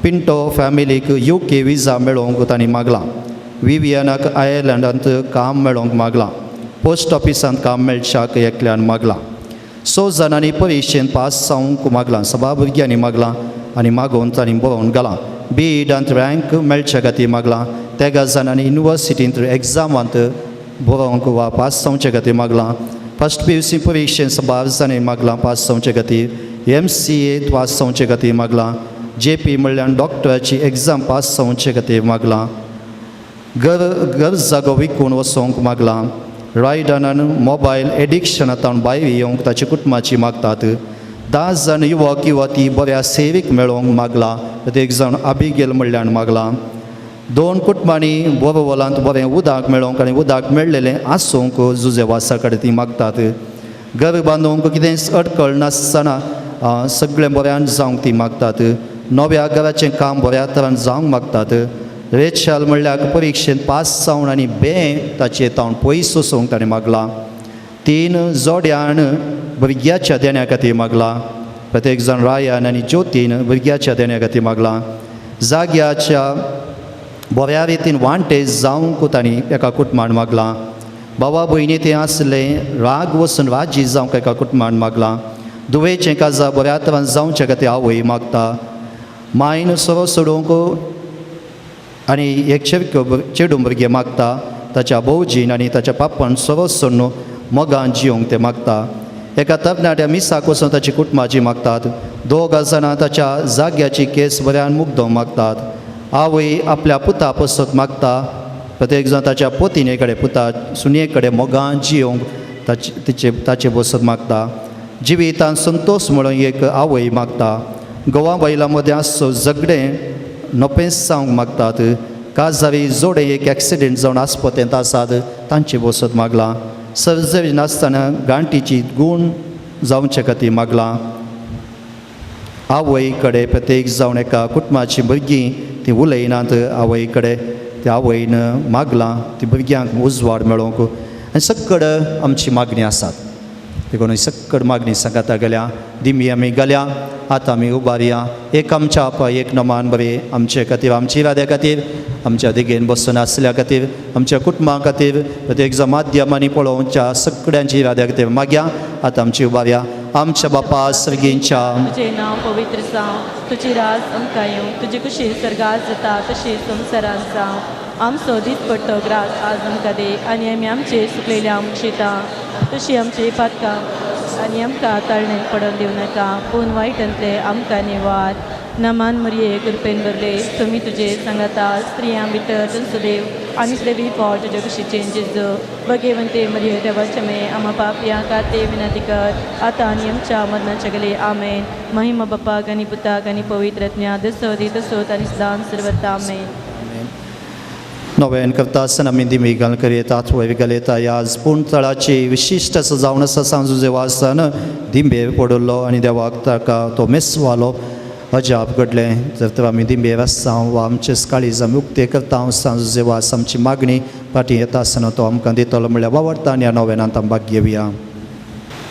पिंटो फॅमिलीक UK विजा मेळोवंक तांणी मागलां, विवियनाक आयर्लंडांत काम मेळोवंक मागलां, पोस्ट ऑफिसांत काम मेळच्याक एकल्यान मागलां. 6 जाणांनी परिक्षेन पास जावंक मागलां, सभा भुरग्यांनी मागलां आनी मागोवन तांणी बरोवन घालां. बीएडांत रँक मेळचे खातीर मागलां, 13 जाणांनी युनिवर्सिटींत एग्जामांत बरोवंक वा पास जावचे खातीर मागलां. फर्स्ट PUC परिक्षेन सभार जाणांनी मागलां पास जावचे खातीर, MCA pass जावचे खातीर मागलां, JP म्हणल्यार डॉक्टराची एग्जाम पास जावचे खातीर मागलां, घर जागो विकून वचोंक मागलां, रायडनान मोबायल एडिक्शनांत भायर येवंक ताच्या कुटुंबाची मागतात. 10 जाण युवक युवती बऱ्या सेवेक मेळोवंक मागलां, प्रत्येक जाण आबिगेल म्हणल्यान मागलां. 2 कुटुंबांनी बोरवलांत बरें उदक मेळोवंक आनी उदक मेळ्ळेलें आसूंक जुजे वासा कडेन ती मागतात. घर बांदूंक कितेंच अडकळ नासतना सगळें बऱ्यान जावंक ती मागतात. नव्या घराचें काम बऱ्या तरान जावंक मागतात. रेशाल म्हणल्यार परिक्षेंत पास जावन आनी बें ताचे तावन पयस वचूंक ताणें मागलां. 3 जोड्यान भुरग्याच्या देण्या खातीर मागलां, प्रत्येक जाण रायान आनी ज्योतीन भुरग्याच्या देण्या खातीर मागलां. जाग्याच्या बऱ्या रितीन वांटे जावंक तांणी एका कुटुंबान मागलां. बाबा भयणी तें आसलें राग वचून राजी जावंक एका कुटुंबान मागलां. दुवेचें काजा बऱ्या तरान जावचें खातीर आवय मागता. मायन सोरो सोडोवंक आनी एक चेडूं भुरगें मागता, ताच्या भोवजीन आनी ताच्या पापान सोरो सोडून मोगान जियोंक तें मागता. एका तरणाट्या मिसाक वचून ताची कुटुंबाची मागतात. 2 जाणां ताच्या जाग्याची केस बऱ्यान मुग्दो मागतात. आवय आपल्या पुता पसत मागता, प्रत्येक जाण ताच्या पोतिने कडेन पुता सुनये कडेन मोगान जियोंक ताचे ताचे बसत मागता. जिवितान संतोश म्हणून एक आवय मागता. गोवा बायलां मदें आसचो झगडें नपेंस जावंक मागतात. काजारी जोडे एक एक्सिडेंट जावन आस्पतेंत आसात तांचे बसत मागलां. सर्जरी नासतना गांठीची गूण जावचे खातीर मागलां. आवय कडेन प्रत्येक जावन एका कुटुंबाची भुरगीं ती उलयनात आवय कडेन, त्या आवयन मागलां ती भुरग्यांक उजवाड मेळोवंक. आनी सक्कड आमची मागणी आसात, देखून सक्कड मागणी सांगाता गेल्या दिमी आमी गेल्या. आतां आमी उबारया एक आमच्या आपा एक नमान बरें आमचे खातीर, आमची इराद्या खातीर, आमच्या देगेन बसून आसल्या खातीर, आमच्या कुटुंबा खातीर, प्रत्येक जाण माध्यमांनी पळोवच्या सगळ्यांची इराद्या खातीर मागया. आतां आमची उबारया. आमच्या बापा सर्गींच्या, तुजें नांव पवित्र जावं, तुजी राज आमकां येवं, तुजी कुशी सर्गात जाता तशी संवसारांत जावं. आमचो दीस पडटो ग्रास आज आमकां दी आनी आमी आमचे सुकलेल्या मुक्षिता तशी आमची पातकां आनी आमकां ताळणेक पडोवन दिवं नाका, पूण वायटांतले आमकां निवार. नमान मरये कृपेन भरले, तुमी तुजे सांगाता स्त्रियां भितर तुमचो देव आनी देवी फळ तुज्या कुशीचें जेजू. भगेवंते मरये देवाचे मे आमा पापया खातीर विनंती कर आतां आनी आमच्या मरणाच्या गेले. आमेन. महिमा बापाक आनी पुताक आनी पवित्र आत्म्या, दसो दी तसोत आनी सदां सर्वता. आमेन. नव्यान करता आसतना आमी दिमी घाल करयतात वयर घालयता. आज पूण तळाची विशिश्ट असो जावन आसा सांजू जेवा आसतना दिंबेर पडिल्लो आनी देवाक ताका तो मेसवालो. अजाप घडलें जर तर आमी दिंबेर आसता वा आमचे काळीज आमी उक्ते करता सांज देवास आमची मागणी फाटीं येता आसतना तो आमकां दितलो म्हणल्यार वावरता आनी ह्या नोवेनांत आमी भाग घेवया.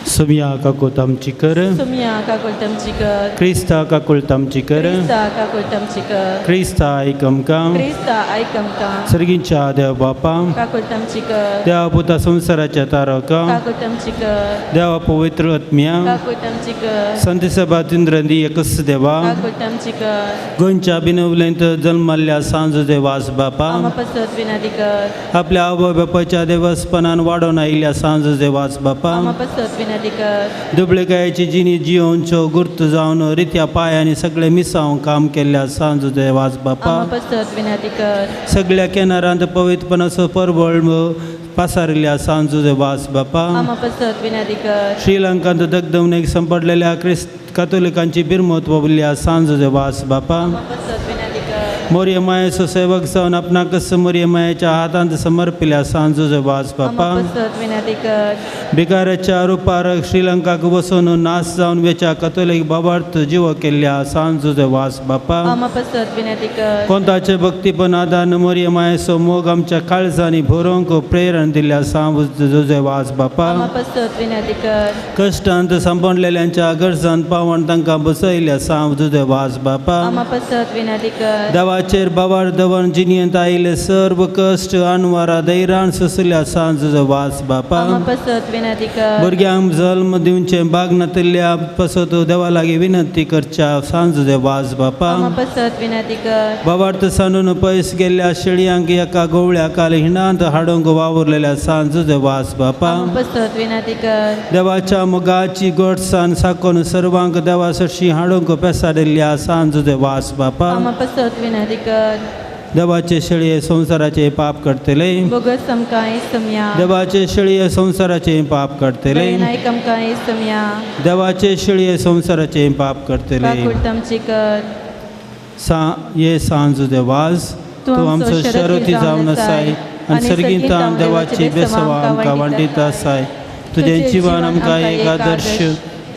सुमया काकूत आमची कर. सुमया काकुळट आमची कर. क्रिस्ता काकुळट आमची कर. क्रिस्ता काकुळट आमची कर. क्रिस्ता आयक आमकां. क्रिस्ता आयक आमकां. सर्गीच्या देव बापा. काकुळट आमची कर. देवा पुता संवसाराच्या तारका. काकुळट आमची कर. देवा पवित्र आत्म्या. काकुळट आमची कर. संत सभा तिंद्रंदी एकच देवा. काकुळट आमची कर. गोंयच्या बिनवलेंत जल्मल्ल्या सांज देवास बापा. आमा पसत विनंती कर. आपल्या आवय बापायच्या देवस्पणान वाडोवन आयिल्ल्या सांज देवास बापा. आमा पसत विनंती कर. दुबळेकायेची जिणी जियोनचो गुर्त जावन रित्या पांयांनी सगळे मिसांव काम केल्ल्या सांज देवास बापा. आमा पसत विनंती कर. सगळ्या केनारांत पवित्रपणाचो परबळ पासारिल्ल्या सांज देवास बापा. आमा पसत विनंती कर. श्रीलंकांत दगदवणेक संपडलेल्या क्रिस्त कातोलिकांची बिरमत वबल्या सांज देवास बापा. आमा पसत विनंती कर. मोरये मायेचो सेवक जावन आपणाकच मोरये मायेच्या हातांत समर्पिल्या सांज देवास बापा. आमा पसत विनंती कर. भिकाऱ्याच्या रुपार श्रीलंकाक वचून नाश जावन वेच्या कथोलीक बाबार्थ जीव केल्ल्या सांज देवास बापा. आमा पसत विनंती कर. कोंताचे भक्तीपण आदान मोरये मायेचो मोग आमच्या काळजांनी भरोवंक प्रेरण दिल्या सांज देवास बापा. आमा पसत विनंती कर. कश्टांत सांपडलेल्यांच्या गरजांत पावण तांकां बसयल्या सांज देवास बापा. आमा पसत विनंती कर. देवाचेर बाबार दवर जिणेंत आयिल्ले सर्व कश्ट अनवारा धैर्यान सोंसल्या सांज वास बापा. आमा पसत विनंती कर. भुरग्यांक जल्म दिवचें बाग नातिल्ल्या पसत देवा लागीं विनंती करच्या सांज वास बापा. आमा पसत विनंती कर. बाबार्थ सांडून पयस गेल्ल्या शेळयांक एका गोवळ्या काल हिणांत हाडूंक वावुरलेल्या सांज वास बापा. आमा पसत विनंती कर. देवाच्या मोगाची गोडसान साकोन सर्वांक देवा सरशी हाडूंक पेसारिल्ल्या सांज वास बापा. आमा पसत विनंती कर. देवाचे शेळये संवसाराचे पाप करतले. बोगस आमकां सुमया. देवाचे शेळये संवसाराचे पाप करतले. नायक आमकां सुमया. देवाचे शेळये संवसाराचे पाप करतले. काकुळट आमची कर. सा ये सांज देवास तूं आमचो शरती जावन आसाय आनी सर्गींतान देवाची बेसवा आमकां वांटीत आसाय. तुजें जिवन आमकां एक आदर्श.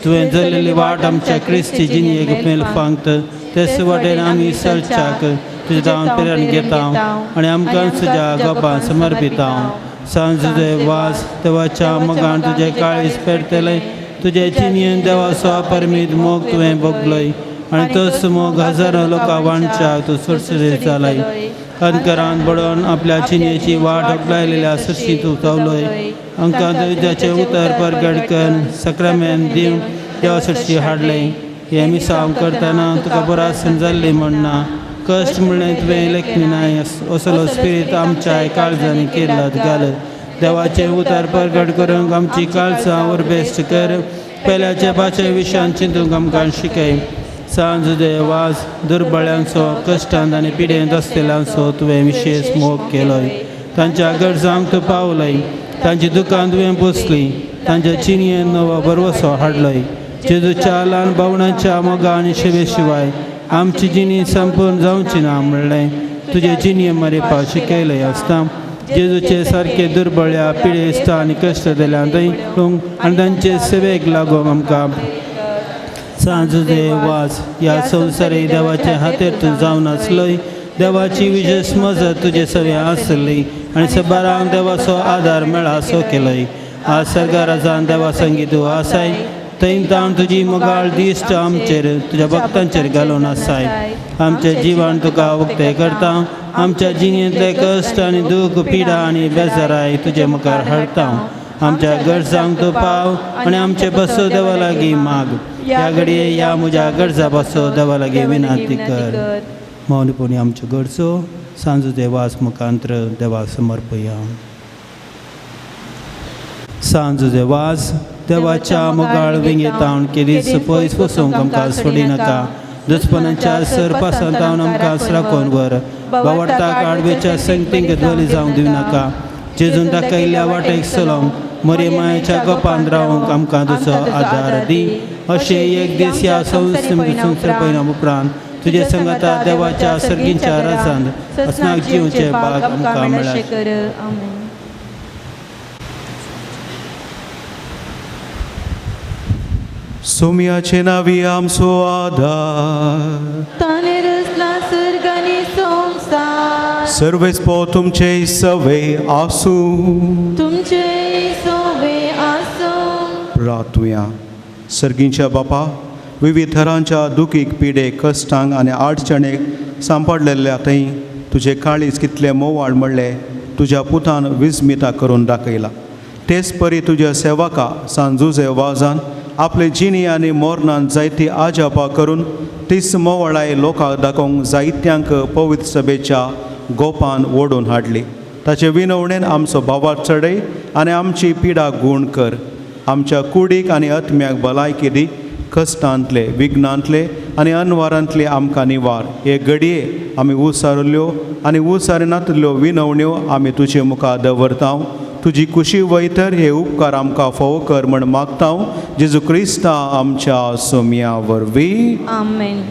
तुवें जल्लेली वाट आमच्या क्रिस्ती जिणेक मेल फांगत तेच वाटेन आमी चलच्याक तुजें जावन प्रेरण घेता आनी आमकां तुज्या गोपान समर्पिता. सांज वास देवाच्या मोगान तुजें काळीज पेरतलें. तुजें जिणेन देवाचो अपरमीत मोग तुवें भोगलोय आनी तोच मोग हजारो लोकां वांटच्याक तूं सुरसुरीत जालाय. अंतरान बडोवन आपल्या जिणेची वाट होगडायलेल्या सरशी तूं चवलोय. आमकां तुज्याचें उतर परगट करून सक्रामेन दिवन देवा सरशी हाडलें. हें मिसांव करतना तुका बरासन जाल्लें म्हण ना कश्ट म्हणलें तुवें लेखणी नाय असलो स्पिरीत आमच्या काळजांनी केलात घाल. देवाचें उतर परगट करूंक आमची काळजां उरबेस्ट कर. पेल्याच्या भाशे विशयान चिंतूंक आमकां शिकय. सांज देवास दुर्बळ्यांचो कश्टांत आनी पिडेंत आसलेल्यांचो तुवें विशेश मोग केलोय. तांच्या गरजांक तूं पावलय. तांची दुकान तुवें पोसली. तांच्या चिनयेन नवो भरवसो हाडलोय. जेजूच्या ल्हान भावणाच्या मोगा आनी शिवे शिवाय आमची जिणी संपूर्ण जावची ना म्हणलें तुजे जिणये मरेपा शिकयलें आसता. जेजूचे सारके दुर्बळ्या पिडेस्त आनी कश्ट दिल्या आनी तांचे सेवेक लागूंक आमकां सांज देवास ह्या संवसारी देवाचे हातेर तूं जावन आसलोय. देवाची विशेश मजत तुजे सगळें आसली आनी सबारांक देवाचो आदार मेळासो केलोय. आज सरकाराजान देवा संगी तूं आसाय थंय ताण तुजी मोगाळ दिश्ट आमचेर तुज्या भक्तांचेर घालून आसाय. आमचें जिवन तुका उक्तें करता. आमच्या जिणेंतले कश्ट आनी दूख पिडा आनी बेजाराय तुजे मुखार हाडटा. आमच्या गरजांक तूं पाव आनी आमचे बसो देवा लागीं माग. ह्या घडये ह्या म्हज्या गरजा बसो देवा लागीं विनंती कर. मौनपणी आमच्यो गरजो सांजू देवास मुखांत्र देवाक समर्पया. सांजू देवास देवाच्या मोगाळ विंगेतावन केदीच पयस वचूंक आमकां सोडिनाका. दुस्पनाच्या सरपासांतावन आमकां राखून व्हर. बावडटाक आडवेच्या संगतींक द्वली जावंक दिवनाका. जेजून दाखयल्ल्या वाटेक चलोवंक मोरे मायेच्या गोपान रावंक आमकां तुजो आदार दी. अशें एक दीस ह्या संवसार पयना उपरांत तुजे संगता देवाच्या सर्गींच्या राजांत असनाक जिवचे बाग आमकां मेळ्ळा. सोम्याचे नावी आमचो आदार. ताणें रचला सर्ग आनी संवसार. सर्वेस्पो तुमचे सवे आसूं. तुमचे सोवे आसूं. प्रार्थुया. सर्गींच्या बापा, विविध थरांच्या दुखीक, पिडे, कश्टांक आनी अडचणेक सांपडलेल्या थंय तुजें काळीज कितलें मोवाळ म्हणलें तुज्या पुतान विस्मिता करून दाखयला. तेच परी तुज्या सेवका सांजुजे वाजान आपले जिणी आनी मोरनान जायती आजापा करून तीच मोवाळाय लोकांक दाखोवंक जायत्यांक पवित्र सभेच्या गोपान ओडून हाडली. ताचे विनवणेन आमचो भावार्थ चडय आनी आमची पिडा गूण कर. आमच्या कुडीक आनी आत्म्याक भलायकी दी. कश्टांतले, विघ्नांतले आनी अनवारांतले आमकां निवार. हे घडये आमी उसारल्यो आनी उसारिनातल्यो विनवण्यो आमी तुजे मुखार दवरता. तुजी कुशी वयतर हे उपकार आमकां फावो कर म्हण मागता, जेजू क्रिस्ता आमच्या सोम्या वरवीं. आमेन.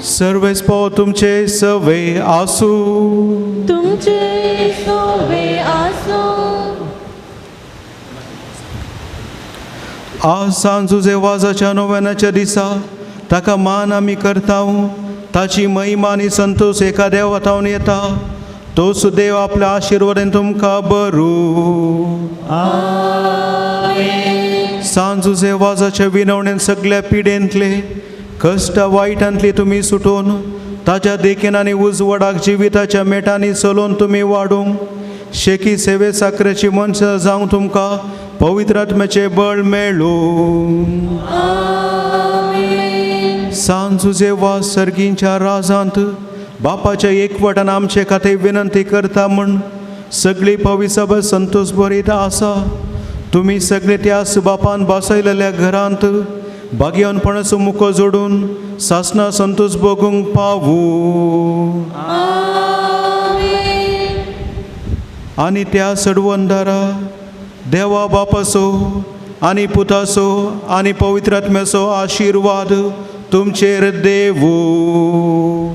सर्वेस्पो तुमचे सवे आसूं. तुमचे सोवे आसूं. आज सांजुजे वाजाच्या नोव्यानाच्या दिसा ताका मान आमी करता. ताची महिमा आनी संतोश एका देवा थावन येता. तोच देव आपल्या आशिर्वादान तुमकां बरू. सांजुजे वाजाच्या विनवणेन सगळ्या पिडेंतले, कश्ट वायटांतले तुमी सुटोवन ताच्या देखीन आनी उजवाडाक जिविताच्या मेटांनी चलोवन तुमी वाडूंक, शेकी सेवे साकरेची मनशां जावंक तुमकां पवित्र आत्म्याचें बळ मेळूं. सांजुजे वाज सर्गींच्या राजांत बापाच्या एकवटान आमचे खातीर विनंती करता म्हण सगळी पविसभ संतोष बरीत आसा. तुमी सगळे त्यास बापान बसयलेल्या घरांत भाग्यवनपणाचो मुखो जोडून सासना संतोष भोगूंक पावू. आनी त्या सडवंदारा देवा बापाचो आनी पुताचो आनी पवित्र आत्म्याचो आशिर्वाद तुमचेर देवू.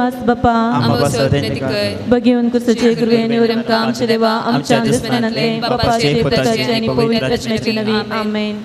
आस बापा. आमकां सदन कर. बघेवन कुसचे कृपेन आमकां आमच्या देवा आमच्या दुस्मानांतले बापाचे पुताचे आनी पवित्र आत्म्याचे नवी. आमेन.